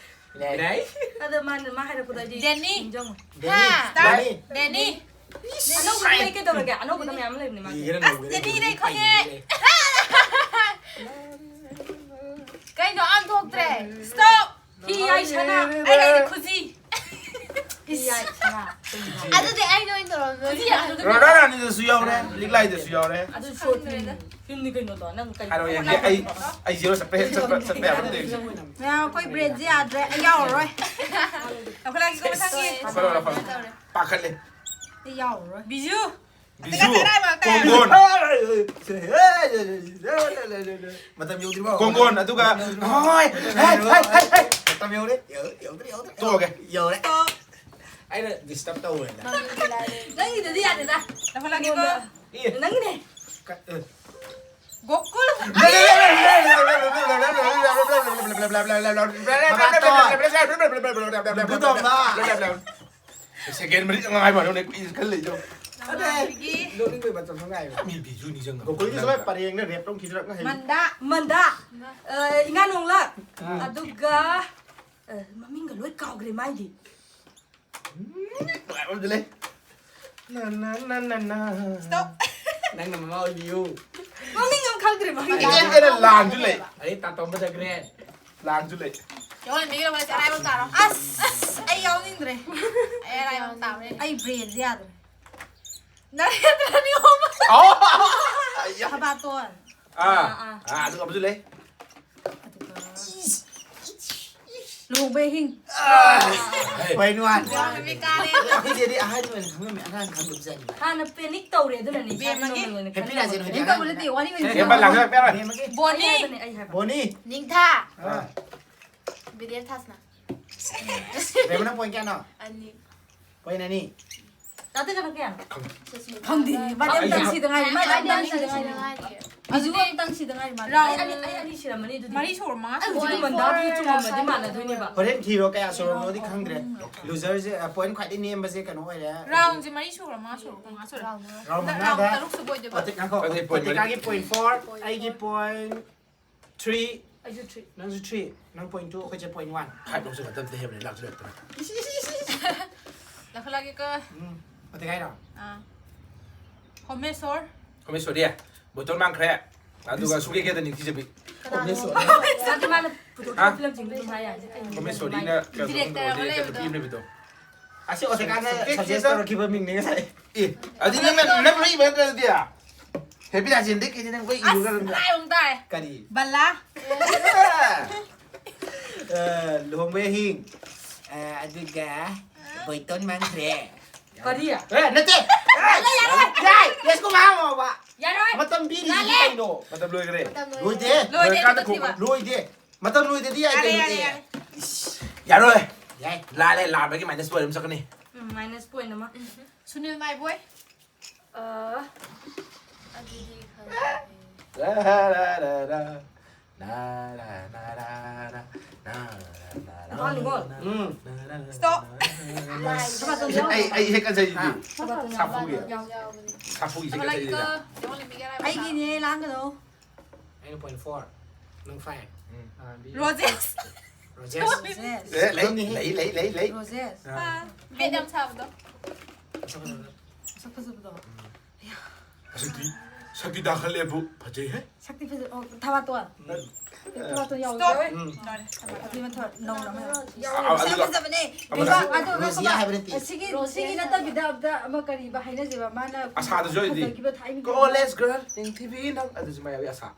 ꯃꯤꯅꯥꯏ꯫ ꯃꯤꯅꯥꯏ꯫ ꯑꯗꯣ ꯃꯥꯅ, ꯃꯥ ꯍꯥꯏꯔꯛꯄꯗꯣ ꯑꯩꯗꯤ ꯗꯦꯅꯤ꯫ ꯅꯤꯡꯁꯤꯡꯉꯣ꯫ ꯗꯦꯅꯤ꯫ ꯍꯥ꯫ ꯗꯦꯅꯤ꯫ ꯗꯦꯅꯤ꯫ ꯑꯅꯧꯕꯗ ꯂꯩ ꯀꯩꯗꯧꯔꯒꯦ? ꯑꯅꯧꯕꯗ ꯃꯌꯥꯝ ꯂꯩꯕꯅꯦ ꯃꯥꯗꯤ꯫ ꯌꯦꯡꯒꯦꯔꯥ ꯑꯁ, ꯅꯧꯒꯦꯔꯥ ꯗꯦꯅꯤ ꯌꯦꯡꯒꯦꯔꯥ ꯂꯩ ꯈꯪꯉꯦ꯫ ꯌꯦꯡꯒꯦꯔꯥ꯫ ꯀꯩꯅꯣ ꯑꯝ ꯊꯣꯛꯇ꯭ꯔꯦ? Stop! ꯍꯤ ꯌꯥꯏ ꯁꯅꯥ꯫ ꯑꯩ ꯍꯥꯏꯗꯤ ꯈꯨꯖꯤ꯫ ꯍꯤ ꯌꯥꯏ ꯁꯅꯥ꯫ ꯑꯗꯨꯗꯤ ꯑꯩꯅ ꯑꯣꯏꯅ ꯇꯧꯔꯝꯗꯣꯏꯅꯦ꯫ ꯈꯨꯖꯤ ꯌꯥꯏ ꯁꯅꯥ꯫ ꯔꯣꯅꯥ ꯔꯥꯅꯤꯗꯁꯨ ꯌꯥꯎꯔꯦ, ꯂꯤꯛꯂꯥꯏꯗꯁꯨ ꯌꯥꯎꯔꯦ꯫ ꯑꯗꯨ short film꯫ ꯈꯪꯗ꯭ꯔꯦꯗ꯫ ꯐꯤꯜꯝꯅꯤ ꯀꯩꯅꯣꯗꯣ, ꯅꯪ ꯀꯩ ꯍꯥꯏꯔꯣ ꯌꯦꯡꯒꯦ꯫ ꯑꯩ ꯑꯩ ꯖꯤꯔꯣ ꯆꯠꯄ ꯍꯦꯛ ꯆꯠꯄ ꯆꯠꯄ ꯌꯥꯕ ꯑꯝꯇ ꯌꯦꯡꯁꯤ꯫ ꯃꯌꯥꯝ ꯑꯩꯈꯣꯏ ꯕ꯭ꯔꯦꯟꯁꯦ ꯌꯥꯗ꯭ꯔꯦ꯫ ꯑꯩ ꯌꯥꯎꯔꯔꯣꯏ꯫ ꯂꯧꯈꯠꯂꯛꯑꯒꯦꯀꯣ ꯃꯊꯪꯒꯤ꯫ ꯂꯧꯈꯠꯂꯣ, ꯂꯧꯈꯠꯂꯣ꯫ ꯄꯥꯈꯠꯂꯦ꯫ ꯑꯩ ꯌꯥꯎꯔꯔꯣꯏ꯫ ꯕꯤꯖꯨ꯫ ꯕꯤꯖꯨ꯫ ꯀꯣꯡꯒꯣꯟ꯫ ꯃꯇꯝ ꯌꯧꯗ꯭ꯔꯤꯕꯣ? ꯀꯣꯡꯒꯣꯟ, ꯑꯗꯨꯒ ꯍꯣꯏ, ꯍꯦ, ꯍꯦ, ꯍꯦ, ꯍꯦ꯫ ꯃꯇꯝ ꯌꯧꯔꯦ꯫ ꯌꯧꯔꯦ, ꯌꯧꯗ꯭ꯔꯤ, ꯌꯧꯗ꯭ꯔꯤ꯫ ꯇꯣꯛꯑꯒꯦ꯫ ꯌꯧꯔꯦ꯫ ꯑꯩꯅ ꯗꯤꯁꯇꯔꯕ ꯇꯧꯋꯦꯅ꯫ ꯅꯪꯒꯤꯗꯗꯤ ꯌꯥꯗꯦꯗ꯫ ꯂꯧꯈꯠꯂꯛꯑꯒꯦꯀꯣ꯫ ꯑꯦ꯫ ꯅꯪꯒꯤꯅꯦ꯫ ꯀ- ꯑꯦ꯫ ꯒꯣꯀꯨꯜ꯫ ꯕꯨꯇꯣꯝꯕ꯫ ꯁꯦꯀꯦꯟ ꯃꯔꯤ ꯉꯥꯏꯕ ꯅꯪꯅ ꯀꯨꯏꯅ ꯈꯜꯂꯤꯗꯣ꯫ ꯅꯃꯥꯟꯅꯕꯤꯒꯤ ꯅꯣꯛꯅꯤꯡꯕꯩ ꯃꯇꯝ ꯁꯨꯝ ꯉꯥꯏꯕ꯫ ꯃꯤ ꯕꯤꯖꯨ ꯅꯤꯡꯁꯤꯡꯉꯛꯄ꯫ ꯒꯣꯀꯨꯜꯒꯤꯁꯨ ꯂꯣꯏ ꯄꯔꯦꯡꯅ ꯔꯦꯞ ꯇꯧ ꯊꯤꯗꯔꯛꯅ ꯍꯩ꯫ ꯃꯟꯗꯥ꯫ ꯃꯟꯗꯥ꯫ ꯑ, ꯏꯉꯥ ꯅꯣꯡꯂꯛ꯫ ꯑꯥ꯫ ꯑꯗꯨꯒ, ꯑ, ꯃꯃꯤꯡꯒ ꯂꯣꯏ ꯀꯥꯎꯈ꯭ꯔꯦ ꯃꯥꯏꯗꯤ꯫ ꯅꯨꯡꯉꯥꯏꯕ ꯑꯃꯗꯤ ꯂꯩ꯫ ꯅ, ꯅ, ꯅ, ꯅ, ꯅ꯫ Stop꯫ ꯅꯪꯅ ꯃꯃꯥ ꯑꯣꯏꯕꯤꯌꯨ꯫ ꯃꯃꯤꯡ ꯑꯃ ꯈꯪꯗ꯭ꯔꯦ ꯃꯥꯒꯤ꯫ ꯑꯩ ꯑꯩꯅ ꯂꯥꯟꯁꯨ ꯂꯩ꯫ ꯑꯩ ꯇꯥꯇꯣꯝꯕ ꯗ ꯒ꯭ꯔꯦꯠ꯫ ꯂꯥꯟꯁꯨ ꯂꯩ꯫ ꯌꯧꯍꯟꯕꯤꯒꯦ ꯂꯧꯕ ꯑꯔꯥꯏꯕ ꯇꯥꯔꯣ꯫ ꯑꯁ, ꯑꯩ ꯌꯥꯎꯅꯤꯡꯗ꯭ꯔꯦ꯫ ꯑꯩ ꯑꯔꯥꯏꯕ ꯇꯥꯕꯅꯦ꯫ ꯑꯩ ꯕ꯭ꯔꯦꯟꯁꯦ ꯌꯥꯗ꯭ꯔꯦ꯫ ꯅꯔꯦꯟꯗ꯭ꯔ ꯅꯤꯌꯣꯝ꯫ ꯑꯣ! ꯑꯌꯥ꯫ ꯊꯕꯥꯇꯣꯟ꯫ ꯑꯥ, ꯑꯥ, ꯑꯗꯨꯒ ꯑꯃꯁꯨ ꯂꯩ꯫ ꯑꯗꯨꯒ ꯂꯨꯍꯣꯡꯕ ꯑꯍꯤꯡ꯫ Point one. ꯋꯥ ꯃꯃꯤ ꯀꯥꯔꯦ꯫ ꯑꯩꯈꯣꯏ ꯆꯦꯗꯤ ꯑꯍꯥꯟꯕ ꯑꯣꯏꯅ ꯈꯪꯉꯝꯃꯤ, ꯑꯉꯥꯡ ꯈꯪꯗꯕꯖꯥꯠꯅꯤ꯫ ꯍꯥꯟꯅ ꯄꯦꯅꯤꯛ ꯇꯧꯔꯦ ꯑꯗꯨꯅꯅꯦ꯫ ꯕꯦꯝꯃꯒꯤ ꯏꯁꯥ ꯅꯣꯔꯃꯦꯜ ꯑꯣꯏꯅ ꯍꯦꯄꯤ ꯈꯟꯕ꯫ ꯔꯥꯖꯦꯟ ꯍꯣꯏꯗꯤ ꯀꯩꯝ ꯇꯧꯕ ꯅꯠꯇꯦ, ꯋꯥꯔꯤ ꯑꯣꯏꯅ ꯁꯦꯝꯕ ꯂꯥꯛꯁꯤꯜꯂꯛꯄ ꯌꯥꯔꯣꯏ꯫ ꯕꯦꯝꯃꯒꯤ꯫ ꯑꯩ ꯕꯣꯅꯤ꯫ ꯍꯥꯏꯕꯅꯦ, ꯑꯩ ꯍꯥꯏꯕꯅꯦ꯫ ꯕꯣꯅꯤ꯫ ꯅꯤꯡꯊꯥ꯫ ꯑꯥ꯫ ꯕꯤꯗꯦꯕ ꯊꯥꯁꯅ꯫ ꯕꯦꯝꯃꯅ ꯄꯣꯏꯟ ꯀꯌꯥꯅꯣ? ꯑꯅꯤ꯫ ꯄꯣꯏꯟ ꯑꯅꯤ꯫ ꯇꯥꯇ ꯀꯩꯅꯣ ꯀꯌꯥꯅꯣ? ꯁꯨꯁꯃꯤꯇꯥ꯫ ꯈꯪꯗꯦ, ꯃꯥꯗꯤ ꯑꯝꯇꯪ ꯁꯤꯗ ꯉꯥꯏꯔꯤ, ꯃꯥꯗꯤ ꯑꯩꯗꯤ ꯑꯝꯇꯪ ꯑꯅꯤ ꯁꯤꯗ ꯁꯤꯗ ꯉꯥꯏꯔꯤ꯫ ꯉꯥꯏꯔꯤ꯫ ꯕꯤꯖꯨ ꯑꯝꯇꯪ ꯁꯤꯗ ꯉꯥꯏꯔꯤ ꯃꯥꯗꯤ꯫ ꯑꯩ ꯑꯅꯤ, ꯑꯩ ꯑꯅꯤ ꯁꯤꯔꯝꯃꯅꯤ ꯑꯗꯨꯗꯤ꯫ ꯃꯔꯤ ꯁꯨꯔ ꯃꯉꯥ ꯑꯩ ꯍꯧꯖꯤꯛꯀꯤ ꯁꯨꯔꯦ꯫ ꯃꯟꯗꯥꯗꯨꯗꯤ ꯆꯨꯝꯃꯝꯃꯗꯤ ꯃꯥꯟꯅꯗꯣꯏꯅꯦꯕ꯫ ꯍꯣꯔꯦꯟ ꯊꯤꯔꯣ ꯀꯌꯥ ꯁꯨꯔꯕꯅꯣꯗꯤ ꯈꯪꯗ꯭ꯔꯦ꯫ ꯂꯨꯖꯔꯁꯦ, ꯑ, ꯄꯣꯏꯟ ꯈ꯭ꯋꯥꯏꯗꯩ ꯅꯦꯝꯕꯁꯦ ꯀꯩꯅꯣ ꯑꯣꯏꯔꯦ꯫ ꯔꯥꯎꯟꯁꯦ ꯃꯔꯤ ꯁꯨꯔ ꯃꯉꯥ ꯁꯨꯔ ꯃꯉꯥ ꯁꯨꯔꯦ꯫ ꯔꯥꯎꯟ ꯔꯥꯎꯟ ꯃꯉꯥꯗ ꯇꯔꯨꯛ ꯁꯨꯕ ꯑꯣꯏꯗꯣꯏꯕ꯫ ꯑꯣꯇꯤꯛ ꯉꯥꯏꯈꯣ꯫ ꯑꯗꯩ ꯄꯣꯏꯟ ꯑꯣꯇꯤꯛ ꯉꯥꯏꯈꯣ꯫ ꯄꯣꯏꯟ ꯇꯤꯀꯥꯒꯤ ꯄꯣꯏꯟ ꯐꯣꯔ, ꯑꯩꯒꯤ ꯄꯣꯏꯟ ꯑꯩꯁꯨ ꯊ꯭ꯔꯤ꯫ ꯅꯪꯁꯨ ꯊ꯭ꯔꯤ, ꯅꯪ ꯄꯣꯏꯟ ꯇꯨ, ꯑꯩꯈꯣꯏ ꯆꯦ ꯄꯣꯏꯟ ꯋꯥꯟ꯫ ꯍꯥꯏꯕ ꯂꯧꯁꯤꯜꯂꯛꯇꯕꯗ ꯍꯦꯟꯕꯅꯤ ꯂꯥꯛꯁꯤꯜꯂꯛꯇꯅ꯫ ꯂꯧꯈꯠꯂꯛꯑꯒꯦꯀꯣ꯫ ꯎꯝ꯫ ꯑꯣꯇꯤꯛ ꯍꯥꯏꯔꯣ? ꯑꯥ꯫ ꯍꯣꯃꯦꯁꯣꯔ꯫ ꯍꯣꯃꯦꯁꯣꯔꯤ, ꯕꯣꯇꯜ ꯃꯥꯡꯈ꯭ꯔꯦ꯫ ꯑꯗꯨꯒ ꯁꯨꯡꯀꯦ ꯀꯦꯗ ꯅꯤꯡꯊꯤꯖꯕꯤ꯫ ꯀꯅꯥꯅꯣ? ꯅꯠꯇꯦ, ꯃꯥꯅ ꯄꯨꯊꯣꯛꯈꯤꯕ ꯍꯥ? ꯐꯤꯂꯝꯁꯤꯡꯗꯣ ꯑꯗꯨꯝ ꯍꯥꯏ ꯌꯥꯏ꯫ ꯍꯣꯃꯦꯁꯣꯔꯤꯅ ꯀꯩꯅꯣ ꯗꯤꯔꯦꯛꯇꯔ ꯑꯃ ꯀꯩꯅꯣ ꯂꯩꯕꯗꯣ꯫ ꯄꯤꯕꯅꯦꯕꯗꯣ꯫ ꯑꯁꯤ ꯑꯣꯇꯤꯛ ꯀꯥꯟꯗ ꯁꯨꯡꯀꯦ ꯁꯖꯦꯁ ꯀꯦꯗ ꯇꯧꯔꯛꯈꯤꯕ ꯃꯤꯡꯅꯦ ꯉꯁꯥꯏ꯫ ꯑꯦ, ꯑꯗꯨꯗꯤ ꯅꯪꯅ ꯅꯪ ꯍꯩꯕ ꯅꯠꯇ꯭ꯔꯗꯤ꯫ ꯍꯦꯄꯤ ꯔꯥꯖꯦꯟꯗꯩ ꯀꯩꯗꯤ ꯅꯪ ꯂꯣꯏ ꯏꯔꯨꯒ ꯑꯗꯨꯝ ꯂꯥꯏ ꯑꯃꯨꯛ ꯇꯥꯔꯦ꯫ ꯀꯔꯤ? ꯕꯂꯥ꯫ ꯑ, ꯂꯨꯍꯣꯡꯕ ꯑꯍꯤꯡ꯫ ꯑ, ꯑꯗꯨꯒ ꯕꯣꯏꯇꯣꯟ ꯃꯥꯡꯈ꯭ꯔꯦ꯫ ꯀꯔꯤ? ꯑꯦ, ꯅꯠꯇꯦ! ꯌꯥꯔꯦ, ꯌꯥꯔꯦ꯫ ꯌꯥꯏ! ꯌꯦꯁ ꯀꯨꯃꯥꯔ ꯍꯥꯏꯕ꯫ ꯌꯥꯔꯣꯏ꯫ ꯃꯇꯝ ꯄꯤꯔꯤꯁꯤꯗꯤ ꯂꯥꯜꯂꯦ꯫ ꯀꯩꯅꯣ? ꯃꯇꯝ ꯂꯣꯏꯈ꯭ꯔꯦ꯫ ꯃꯇꯝ ꯂꯣꯏꯔꯦ꯫ ꯂꯣꯏꯗꯦ꯫ ꯂꯣꯏꯔꯦ, ꯂꯣꯏꯔꯀꯥꯟꯗ ꯃꯇꯝ ꯈꯨꯝꯃꯨ꯫ ꯊꯤꯕ꯫ ꯂꯣꯏꯗꯦ꯫ ꯃꯇꯝ ꯂꯣꯏꯗꯗꯤ ꯌꯥꯏ ꯌꯥꯔꯦ, ꯀꯩꯅꯣ? ꯌꯥꯔꯦ, ꯑꯦ꯫ ꯌꯥꯔꯦ꯫ ꯏꯁ꯫ ꯌꯥꯔꯣꯏ꯫ ꯌꯥꯏ꯫ ꯂꯥꯜꯂꯦ, ꯂꯥꯟꯕꯒꯤ ꯃꯥꯏꯅꯁ ꯄꯣꯏꯟ ꯑꯃ ꯆꯠꯀꯅꯤ꯫ ꯎꯝ, ꯃꯥꯏꯅꯁ ꯄꯣꯏꯟ ꯑꯃ꯫ ꯁꯨꯅꯤꯜ ꯃꯥꯏꯕꯣꯏ꯫ ꯑ, ꯑꯗꯨꯗꯤ ꯈꯪꯗꯦ꯫ ꯔꯥ, ꯔꯥ, ꯔꯥ, ꯔꯥ, ꯔꯥ꯫ ꯅꯥ, ꯔꯥ, ꯅꯥ, ꯔꯥ, ꯔꯥ, ꯅꯥ, ꯔꯥ, ꯅꯥ, ꯔꯥ, ꯋꯥꯠꯂꯤꯕꯣ? ꯅꯥ, ꯎꯝ꯫ ꯅꯥ, ꯔꯥ, ꯅꯥ, ꯁ꯭ꯇꯣꯞ꯫ ꯔꯥ, ꯅꯥ, ꯔꯥ꯫ ꯊꯕꯥꯇꯣꯟ ꯌꯥꯎꯗꯕ꯫ ꯑꯩ, ꯑꯩ ꯍꯦꯛ ꯀꯟꯁꯩꯗꯨꯗꯤ꯫ ꯍꯥ? ꯊꯕꯥꯇꯣꯟ ꯁꯥꯐꯨꯒꯤ꯫ ꯌꯥꯎꯗꯕ꯫ ꯌꯥꯎ, ꯌꯥꯎꯕꯅꯤ꯫ ꯁꯥꯐꯨꯒꯤ ꯍꯦꯛ ꯀꯟꯁꯩꯗꯨꯗꯤ꯫ ꯑꯩꯒꯤꯅꯦ, ꯂꯥꯡꯒꯅꯣ꯫ ꯑꯩꯅ ꯄꯣꯏꯟ ꯐꯣꯔ, ꯅꯪ ꯐꯥꯏꯚ꯫ ꯎꯝ꯫ ꯑꯥ, ꯕꯤ꯫ ꯔꯣꯖꯦꯁ꯫ ꯔꯣꯖꯦꯁ꯫ ꯔꯣꯖꯦꯁ꯫ ꯑꯦ, ꯂꯩ, ꯂꯩ, ꯂꯩ, ꯂꯩ, ꯂꯩ꯫ ꯔꯣꯖꯦꯁ꯫ ꯑꯥ꯫ ꯑꯥ, ꯕꯦꯠ ꯌꯥꯝ ꯁꯥꯕꯗꯣ꯫ ꯃꯁꯛ ꯐꯖꯕꯗꯣ꯫ ꯃꯁꯛ ꯐꯖꯕꯗꯣ꯫ ꯎꯝ꯫ ꯁꯛꯇꯤ, ꯁꯛꯇꯤ ꯇꯥꯈꯠꯂꯦꯕꯨ ꯐꯖꯩꯍꯦ꯫ ꯁꯛꯇꯤ ꯐꯖ-, ꯑꯣ, ꯊꯕꯥꯇꯣꯟ꯫ ꯎꯝ꯫ ꯊꯕꯥꯇꯣꯟ ꯌꯥꯎꯗ꯭ꯔꯣ? ꯁ꯭ꯇꯣꯞ꯫ ꯎꯝ꯫ ꯂꯣꯏꯔꯦ꯫ ꯑꯗꯨꯒꯤ ꯃꯊꯛ ꯅꯧꯅ ꯑꯃ ꯌꯥꯎꯔꯦ꯫ ꯑ, ꯑ, ꯃꯁꯛ ꯑꯗꯨꯒ ꯐꯖꯕꯅꯦ꯫ ꯑꯃ ꯀꯩꯕ? ꯁꯛ-, ꯑꯗꯨꯒ ꯔꯣꯖꯤ ꯀꯩꯕ? ꯍꯥꯏꯕ ꯅꯠꯇꯦ꯫ ꯁꯤꯒꯤ, ꯁꯤꯒꯤ ꯅꯠꯇꯕꯤꯗ ꯑꯝꯇ ꯑꯃ ꯀꯔꯤꯕ ꯍꯥꯏꯅꯁꯦꯕ? ꯃꯥꯅ ꯑꯁꯥꯗꯁꯨ ꯑꯣꯏꯗꯤ꯫ ꯐꯖꯈꯤꯕ ꯊꯥꯏꯅꯒꯤ ꯀꯣꯂꯦꯖ ꯒꯔꯜ, ꯅꯤꯡꯊꯤꯕꯤ ꯅꯪ ꯑꯗꯨꯁꯨ ꯃꯌꯥꯝꯒꯤ ꯑꯁꯥ꯫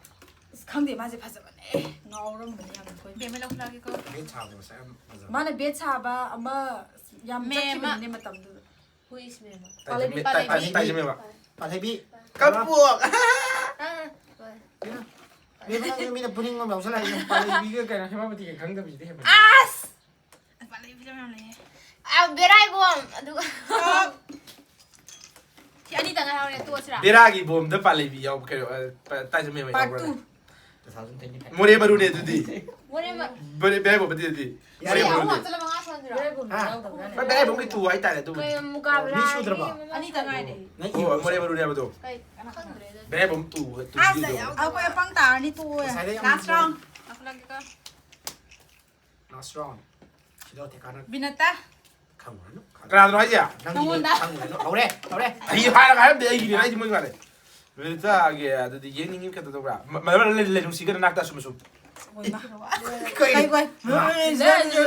ꯑꯁ, ꯈꯪꯗꯦ, ꯃꯥꯁꯦ ꯐꯖꯕꯅꯦ꯫ ꯉꯥꯎꯔꯝꯕꯅꯦ ꯌꯥꯝꯅ ꯑꯩꯈꯣꯏ꯫ ꯕꯦꯝꯃ ꯂꯧꯈꯠꯂꯛꯑꯒꯦꯀꯣ꯫ ꯕꯦꯠ ꯁꯥꯕꯗꯣ ꯃꯁꯛ ꯌꯥꯝ ꯐꯖꯕ꯫ ꯃꯥꯅ ꯕꯦꯠ ꯁꯥꯕ ꯑꯃ ꯌꯥꯝ ꯃꯦꯝꯃ꯫ ꯆꯠꯈꯤꯕꯅꯤꯅꯦ ꯃꯇꯝꯗꯨꯗ꯫ Who is ꯃꯦꯝꯃ? ꯄꯥꯜꯂꯩꯕꯤ, ꯇꯥꯏꯖꯃꯦ-, ꯄꯥꯜꯂꯩꯕꯤ꯫ ꯇꯥꯏ-, ꯇꯥꯏꯖꯃꯦꯕ꯫ ꯄꯥꯜꯂꯩꯕꯤ꯫ ꯀꯞꯄꯨ! ꯑꯥ, ꯍꯣꯏ꯫ ꯃꯦꯝꯃ, ꯅꯪꯁꯨ ꯃꯤꯅ ꯄꯨꯅꯤꯡꯕ ꯑꯃ ꯌꯥꯎꯁꯜꯂꯛꯑꯦ꯫ ꯄꯥꯜꯂꯩꯕꯤꯒ ꯀꯩꯅꯣ ꯍꯦꯃꯥꯄꯇꯤꯒ ꯈꯪꯗꯕꯁꯤꯗꯤ ꯍꯦꯃꯥꯄꯇꯤ꯫ ꯑꯁ! ꯄꯥꯜꯂꯩꯕꯤ ꯐꯤꯂꯝ ꯌꯥꯝ ꯂꯩꯌꯦ꯫ ꯑꯥ, ꯕꯦꯔꯥꯏꯕꯣꯝ꯫ ꯑꯗꯨꯒ ꯁꯤ ꯑꯅꯤꯇꯪ ꯉꯥꯏꯍꯧꯔꯦ, ꯇꯣꯛꯑꯁꯤꯔꯥ? ꯕꯦꯔꯥꯒꯤ ꯕꯣꯝꯗ ꯄꯥꯜꯂꯩꯕꯤ ꯌꯥꯎꯕ ꯀꯩꯅꯣ, ꯑ, ꯄ-, ꯇꯥꯏꯖꯃꯦꯕ ꯄꯥꯔꯠ ꯌꯥꯎꯕ꯭ꯔꯥꯅꯦ? Two. Two thousand twenty five. ꯃꯣꯔꯦ ꯃꯔꯨꯅꯦ ꯑꯗꯨꯗꯤ꯫ ꯃꯣꯔꯦ ꯃ- ꯃꯣꯔꯦ ꯕꯦꯔꯥꯏꯕꯣꯝ ꯑꯗꯨꯗꯤ꯫ ꯌꯥꯔꯦ, ꯁꯤ ꯑꯍꯨꯝ ꯃꯔꯨꯅꯦ꯫ ꯍꯥꯞꯆꯜꯂꯒ ꯃꯉꯥ ꯁꯨꯍꯟꯁꯤꯔꯣ? ꯕꯦꯔꯥꯏꯕꯣꯝ ꯍꯥ? ꯌꯥꯎꯗꯕ꯭ꯔꯥꯅꯦ? ꯍꯣꯏ, ꯕꯦꯔꯥꯏꯕꯣꯝꯒꯤ ꯇꯨ ꯍꯥꯏꯇꯥꯔꯦ ꯑꯗꯨꯕꯨꯗꯤ꯫ ꯀꯩ ꯃꯨꯀꯥ ꯃꯤ ꯕꯦꯔꯥꯒꯤ ꯁꯨꯗ꯭ꯔꯕꯣ? ꯑꯃ ꯑꯅꯤꯇ ꯉꯥꯏꯔꯦ꯫ ꯅꯪ ꯑꯣ, ꯏꯕ꯭ꯔꯣ? ꯃꯣꯔꯦ ꯃꯔꯨꯅꯦ ꯍꯥꯏꯕꯗꯣ꯫ ꯀꯩ ꯈꯪꯗ꯭ꯔꯦꯗ꯫ ꯕꯦꯔꯥꯏꯕꯣꯝ ꯇꯨ, ꯇꯨ ꯑꯁ, ꯗꯤꯗꯣ꯫ ꯑꯩꯈꯣꯏ ꯑꯄꯪ ꯇꯥꯔꯅꯤ, ꯇꯣꯛꯑꯣ꯫ ꯉꯁꯥꯏꯗꯩ ꯂꯥꯁ ꯑꯃꯨꯛ ꯔꯥꯎꯟ꯫ ꯂꯥꯁ ꯔꯥꯎꯟ꯫ ꯁꯤꯗꯣ ꯊꯦꯀꯥꯅ ꯕꯤꯅꯇꯥ꯫ ꯈꯪꯉꯨꯔꯅꯨ, ꯈꯪꯉꯨꯔꯅꯨ꯫ ꯀꯅꯥꯗꯅꯣ ꯍꯥꯏꯁꯦ? ꯅꯪꯒꯤꯗꯤ ꯅꯪꯉꯣꯟꯗ꯫ ꯈꯪꯉꯨꯔꯅꯨ꯫ ꯍꯧꯔꯦ, ꯍꯧꯔꯦ꯫ ꯑꯩ ꯍꯥꯏꯔꯒ ꯍꯥꯏꯔꯝꯗꯦ, ꯑꯩꯒꯤꯅꯦ, ꯑꯩꯗꯤ ꯃꯣꯏ ꯃꯥꯜꯂꯦ꯫ ꯕꯤꯅꯇꯥꯒꯤ ꯑꯗꯨꯗꯤ ꯌꯦꯡꯅꯤꯡꯉꯤ ꯀꯩꯅꯣ ꯇꯧꯕ꯭ꯔꯥ? ꯃ-, ꯃ-, ꯂꯩ-, ꯂꯩꯅꯨꯡꯁꯤꯒ ꯅꯅꯥꯛꯇ ꯑꯁꯨꯝ ꯑꯁꯨꯝ꯫ ꯀꯩꯅꯣ? ꯀꯩꯅꯣ?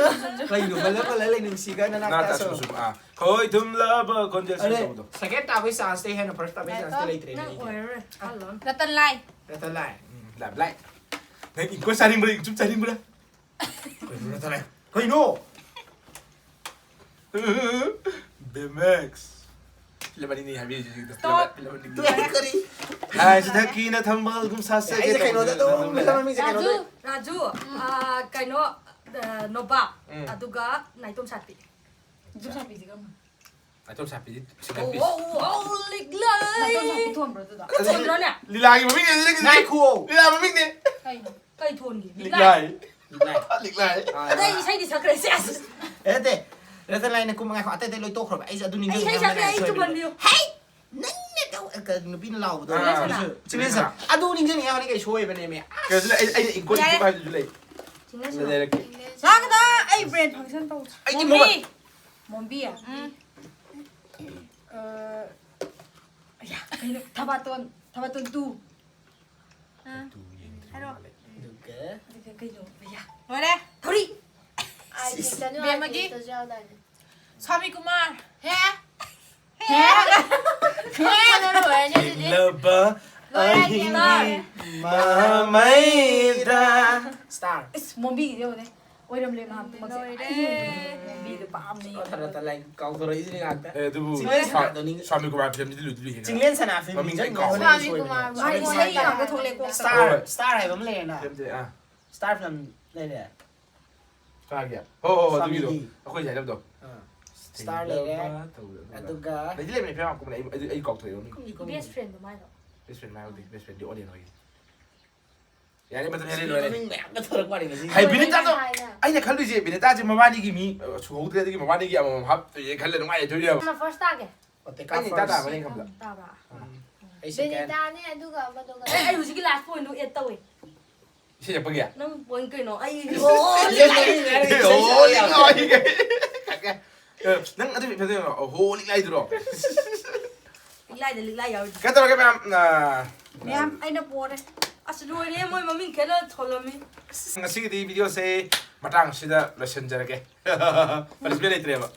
ꯀꯩꯅꯣ? ꯃꯂ ꯃꯂ ꯂꯩ ꯅꯨꯡꯁꯤꯒ ꯅꯅꯥꯛ ꯅꯥ ꯇꯥꯁꯨ꯫ ꯇꯥꯁꯨ ꯁꯨꯝ, ꯑꯥ꯫ ꯈꯣꯏ ꯊꯨꯝꯂꯕ ꯈꯣꯟꯖꯦꯜ ꯑꯔꯦ, ꯁꯦꯡꯗꯕꯗꯣ꯫ Second ꯇꯥꯕꯒꯤ chanceꯇꯩ ꯍꯦꯟꯅ first ꯇꯥꯕꯒꯤ chanceꯇꯤ ꯂꯩꯇ꯭ꯔꯦꯅꯦ ꯅꯪ ꯑꯩꯗꯤ꯫ ꯑꯣꯏꯔꯔꯣꯏ꯫ ꯈꯜꯂꯣ꯫ ꯔꯇꯟ ꯂꯥꯏ꯫ ꯔꯇꯟ ꯂꯥꯏ꯫ ꯎꯝ, ꯂꯥꯏ, ꯂꯥꯏ꯫ ꯅꯪ ꯏꯪꯀꯣ ꯆꯥꯅꯤꯡꯕ꯭ꯔꯥ, ꯏꯪꯆꯨꯞ ꯆꯥꯅꯤꯡꯕ꯭ꯔꯥ? ꯀꯩꯅꯣ ꯔꯇꯟ ꯂꯥꯏ? ꯀꯩꯅꯣ? ꯕꯦꯃꯦꯛꯁ꯫ ꯐꯤꯂꯝ ꯑꯅꯤꯅꯤ ꯍꯥꯏꯕꯤꯔꯤꯁꯤ ꯍꯧꯖꯤꯛꯇ꯫ Stop꯫ ꯐꯤꯂꯝ ꯑꯅꯤꯅꯤ꯫ ꯀꯔꯤ? ꯂꯥꯏꯁꯤ ꯊꯛꯀꯤꯅ ꯊꯝꯕꯥꯜꯒꯨꯝ ꯁꯥꯠꯆꯒꯦ ꯑꯩꯁꯦ ꯀꯩꯅꯣꯗ ꯇꯧꯕꯅꯦ꯫ ꯑꯗꯨꯝ ꯐꯤꯂꯝ ꯃꯃꯤꯡꯁꯦ ꯀꯩꯅꯣꯗ꯫ ꯔꯥꯖꯨ꯫ ꯔꯥꯖꯨ, ꯑꯥ, ꯀꯩꯅꯣ, ꯑꯥ, ꯅꯣꯕꯥꯞ, ꯎꯝ꯫ ꯑꯗꯨꯒ ꯅꯥꯏꯇꯣꯝ ꯁꯥꯠꯄꯤ꯫ ꯅꯥꯏꯇꯣꯝ ꯁꯥꯠꯄꯤꯁꯦ ꯀꯔꯝꯕ? ꯅꯥꯏꯇꯣꯝ ꯁꯥꯠꯄꯤꯁꯦ ꯁꯤꯡꯒꯜ ꯄꯤꯁ꯫ ꯋꯥꯎ, ꯋꯥꯎ, ꯂꯤꯛꯂꯥꯏ꯫ ꯅꯥꯏꯇꯣꯝ ꯁꯥꯠꯄꯤ ꯊꯣꯟꯕ꯭ꯔꯣ ꯑꯗꯨꯗ? ꯑꯗꯨꯗꯤ ꯊꯣꯟꯗ꯭ꯔꯣꯅꯦ? ꯂꯤꯂꯥꯒꯤ ꯃꯃꯤꯡꯅꯦ ꯑꯗꯨꯗꯤ꯫ ꯉꯥꯏꯈꯨꯑꯣ꯫ ꯂꯤꯂꯥ ꯃꯃꯤꯡꯅꯦ꯫ ꯀꯩꯅꯣ? ꯀꯩ ꯊꯣꯟꯒꯦ? ꯂꯤꯛꯂꯥꯏ꯫ ꯂꯤꯛꯂꯥꯏ꯫ ꯑꯥ, ꯑꯗꯩ ꯏꯁꯩꯗꯤ ꯁꯛꯈ꯭ꯔꯦ, ꯁꯦꯁ꯫ ꯑꯦ, ꯅꯠꯇꯦ꯫ ꯔꯇꯟ ꯂꯥꯏꯅ ꯀꯨꯝꯕ ꯉꯥꯏꯈꯣ, ꯑꯇꯩ ꯑꯇꯩ ꯂꯣꯏ ꯇꯣꯛꯈ꯭ꯔꯕ꯫ ꯑꯩꯁꯦ ꯑꯗꯨ ꯑꯩ ꯅꯤꯡꯁꯤꯡꯉꯦ ꯏꯁꯩ ꯁꯛꯈ꯭ꯔꯦ, ꯍꯥꯏꯕꯅꯦ ꯑꯩ ꯁꯣꯏꯕꯅꯦ꯫ ꯆꯨꯝꯍꯟꯕꯤꯌꯨ꯫ ꯍꯩ! ꯅꯪꯅ ꯇꯧ-, ꯑ, ꯀ-, ꯅꯨꯄꯤꯅ ꯂꯥꯎꯕꯗꯣ꯫ ꯑꯥ, ꯆꯤꯡꯂꯦꯟꯁꯅꯥ꯫ ꯆꯤꯡꯂꯦꯟꯁꯅꯥ꯫ ꯑꯗꯨ ꯅꯤꯡꯁꯤꯡꯉꯦ ꯍꯥꯏꯕꯅꯦ ꯀꯩ ꯁꯣꯏꯕꯅꯦꯃꯦ꯫ ꯑꯁ꯫ ꯀꯩꯅꯣ ꯁꯤꯗ ꯑꯩ, ꯑꯩꯅ ꯏꯪꯀꯣꯟ ꯏꯪꯀꯣꯟ ꯍꯥꯏꯕꯗꯨꯁꯨ ꯂꯩ꯫ ꯆꯤꯡꯂꯦꯟꯁꯅꯥ꯫ ꯂꯩꯔꯛꯀꯦ꯫ ꯂꯥꯛꯀꯗ ꯑꯩ brain function ꯇꯧ꯫ ꯑꯩꯗꯤ ꯃꯣꯝꯕꯤ꯫ ꯃꯣꯕꯥꯏꯜ꯫ ꯃꯣꯝꯕꯤ꯫ ꯎꯝ꯫ ꯑ, ꯑꯌꯥ, ꯀꯩꯅꯣ? ꯊꯕꯥꯇꯣꯟ, ꯊꯕꯥꯇꯣꯟ two꯫ ꯑꯥ꯫ ꯇꯨ ꯌꯦꯡꯗ꯭ꯔꯤ ꯍꯥꯏꯔꯣ꯫ ꯃꯥꯜꯂꯦ꯫ ꯑꯗꯨꯒ ꯑꯗꯨꯒ ꯀꯩꯅꯣ? ꯑꯌꯥ꯫ ꯂꯣꯏꯔꯦ꯫ ꯊꯧꯔꯤ꯫ ꯑꯥꯏ ꯁꯤꯁ꯫ ꯖꯤꯛꯇꯁꯨ ꯕꯦꯝꯃꯒꯤ? ꯑꯥꯏ ꯖꯤꯛꯇꯁꯨ ꯌꯥꯎꯗꯥꯏꯅꯦ꯫ ꯁ꯭ꯋꯥꯃꯤ ꯀꯨꯃꯥꯔ꯫ ꯍꯦ? ꯍꯦ? ꯍꯦ? ꯈꯪꯕꯅ ꯂꯣꯏꯔꯅꯤ ꯑꯗꯨꯗꯤ꯫ ꯊꯦꯡꯂꯕ ꯂꯣꯏꯔꯦ, ꯑꯍꯤꯡꯒꯤ ꯂꯣꯏꯔꯦ꯫ ꯃꯃꯩꯗ꯫ Star꯫ ꯏꯁ, ꯃꯣꯝꯕꯤꯒꯤꯗꯤ ꯌꯦꯡꯉꯨꯅꯦ꯫ ꯑꯣꯏꯔꯝꯂꯦ ꯃꯍꯥꯛꯇꯃꯛꯁꯦ꯫ ꯂꯣꯏꯔꯦ꯫ ꯑꯩ ꯃꯣꯝꯕꯤꯗ ꯄꯥꯝꯅ ꯌꯦꯡꯉꯦ꯫ ꯇꯔꯥ ꯇꯔꯥ ꯂꯥꯏ ꯀꯥꯎꯊꯣꯔꯛꯏꯁꯤꯅꯦ ꯉꯥꯛꯇ꯫ ꯑꯦ, ꯑꯗꯨꯕꯨ ꯆꯤꯡꯂꯦꯟ ꯁ꯭ꯋꯥ-, ꯁꯅꯥꯗꯣ ꯅꯤꯡ-, ꯁ꯭ꯋꯥꯃꯤ ꯀꯨꯃꯥꯔ ꯐꯤꯂꯝꯁꯤꯗꯤ ꯂꯨꯗꯤ ꯂꯨꯏꯍꯦ꯫ ꯆꯤꯡꯂꯦꯟ ꯁꯅꯥ ꯐꯤꯂꯝ ꯃꯃꯤꯡ ꯅꯤꯡꯁꯤꯡꯉꯦ꯫ ꯂꯣꯏ ꯀꯥꯎꯔꯦ꯫ ꯁ꯭ꯋꯥꯃꯤ ꯀꯨꯃꯥꯔ ꯃꯥꯒꯤ ꯃꯃꯤꯡ ꯏꯁꯩ ꯀꯥꯎꯔꯦ꯫ ꯉꯥꯛꯇ ꯊꯣꯛꯂꯛꯑꯦ ꯀꯣꯛꯇ꯫ Star, ꯍꯣꯏ꯫ Star ꯍꯥꯏꯕ ꯑꯃ ꯂꯩꯔꯦꯅ꯫ ꯐꯤꯂꯝꯁꯦ, ꯑꯥ꯫ Star ꯐꯤꯂꯝ ꯂꯩꯔꯦ꯫ ꯀꯥꯒꯦ꯫ ꯍꯣ, ꯍꯣ, ꯍꯣ, ꯑꯗꯨꯒꯤꯗꯣ꯫ ꯁ꯭ꯋꯥꯃꯤꯒꯤ꯫ ꯑꯩꯈꯣꯏ ꯁꯥꯏ ꯂꯝꯗꯣ꯫ ꯑꯥ꯫ Star ꯂꯩꯔꯦ꯫ ꯇꯧꯕꯗꯣ, ꯑꯗꯨꯒ꯫ ꯑꯗꯨꯒ ꯂꯩꯗꯤ ꯂꯩꯕꯅꯦ, ꯐꯤꯂꯝ ꯌꯥꯝ ꯀꯨꯝꯕꯅꯦ꯫ ꯑꯩ, ꯑꯩ, ꯑꯩ ꯀꯥꯎꯊꯣꯛꯑꯦ ꯃꯃꯤꯡ꯫ ꯀꯨꯝꯗꯤ ꯀꯨꯝꯕꯅꯦ꯫ Best friendꯗꯣ ꯃꯥꯏꯔꯣ? Best friend ꯃꯥꯏ ꯍꯧꯗꯦ꯫ Best friendꯗꯤ ꯑꯣꯂꯦꯟ ꯍꯣꯏꯒꯤ꯫ ꯌꯥꯔꯦ, ꯃꯇꯝ ꯍꯦꯜꯂꯦ, ꯂꯣꯏꯔꯦ꯫ ꯃꯃꯤꯡ ꯃꯌꯥꯝꯒ ꯊꯣꯔꯛꯄ ꯋꯥꯅꯤ ꯉꯁꯤ꯫ ꯍꯩ, ꯕꯤꯅꯤꯇꯥꯗꯣ꯫ ꯍꯥꯏꯅ꯫ ꯑꯩꯅ ꯈꯜꯂꯤꯁꯦ, ꯕꯤꯅꯤꯇꯥꯁꯦ ꯃꯕꯥꯅꯤꯒꯤ ꯃꯤ, ꯑ, ꯁꯨꯍꯧꯗ꯭ꯔꯦ, ꯑꯗꯨꯒꯤ ꯃꯕꯥꯅꯤꯒꯤ ꯑꯃꯃꯝ ꯍꯥꯞꯇꯣꯏꯅꯦ ꯈꯜꯂꯦ, ꯅꯨꯡꯉꯥꯏꯔꯦ, ꯊꯣꯏꯕ꯫ ꯀꯅꯥ first ꯇꯥꯒꯦ? ꯑꯣ, ꯇꯦꯀꯥ ꯑꯩꯅ ꯏꯇꯥ first꯫ ꯇꯥꯕꯅꯦ ꯈꯟꯕꯗ꯫ ꯇꯥꯕ꯭ꯔꯥ? ꯎꯝ꯫ ꯑꯩ second꯫ ꯕꯤꯅꯤꯇꯥꯅꯦ, ꯑꯗꯨꯒ ꯑꯃꯗꯨꯒ꯫ ꯑꯦ, ꯑꯩ ꯍꯧꯖꯤꯛꯀꯤ last pointꯗꯨ add ꯇꯧꯋꯦ꯫ ꯏꯁꯩ ꯁꯛꯄꯒꯤ? ꯅꯪ point ꯀꯩꯅꯣ? ꯑꯩ ꯏꯁꯩ ꯁꯛꯄꯒꯤ ꯌꯥꯔꯦ, ꯏꯁꯩ ꯁꯛꯄꯒꯤ ꯑꯣ, ꯌꯥꯔꯦ꯫ ꯂꯤꯛꯂꯥꯏ꯫ ꯑꯦ, ꯅꯪ ꯑꯗꯨ ꯐꯖꯅ ꯌꯦꯡꯉꯣ꯫ ꯑꯣ, ꯍꯣ, ꯂꯤꯛꯂꯥꯏꯗꯨꯔꯣ? ꯂꯤꯛꯂꯥꯏꯗ ꯂꯤꯛꯂꯥꯏ ꯌꯥꯎꯔꯤ꯫ ꯀꯩꯅꯣ ꯇꯧꯔꯒꯦ, ꯃꯌꯥꯝ, ꯑ, ꯃꯌꯥꯝ ꯑꯩꯅ ꯄꯣꯔꯦ꯫ ꯑꯁ ꯂꯣꯏꯔꯦ, ꯃꯣꯏ ꯃꯃꯤꯡ ꯈꯦꯠꯅ ꯊꯣꯜꯂꯝꯃꯤ꯫ ꯉꯁꯤꯒꯤꯗꯤ ꯚꯤꯗꯤꯑꯣꯁꯦ ꯃꯇꯥꯡꯁꯤꯗ ꯂꯣꯏꯁꯤꯟꯖꯔꯒꯦ꯫ ꯄꯅꯤꯁꯃꯦꯟ ꯂꯩꯇ꯭ꯔꯦꯕ꯫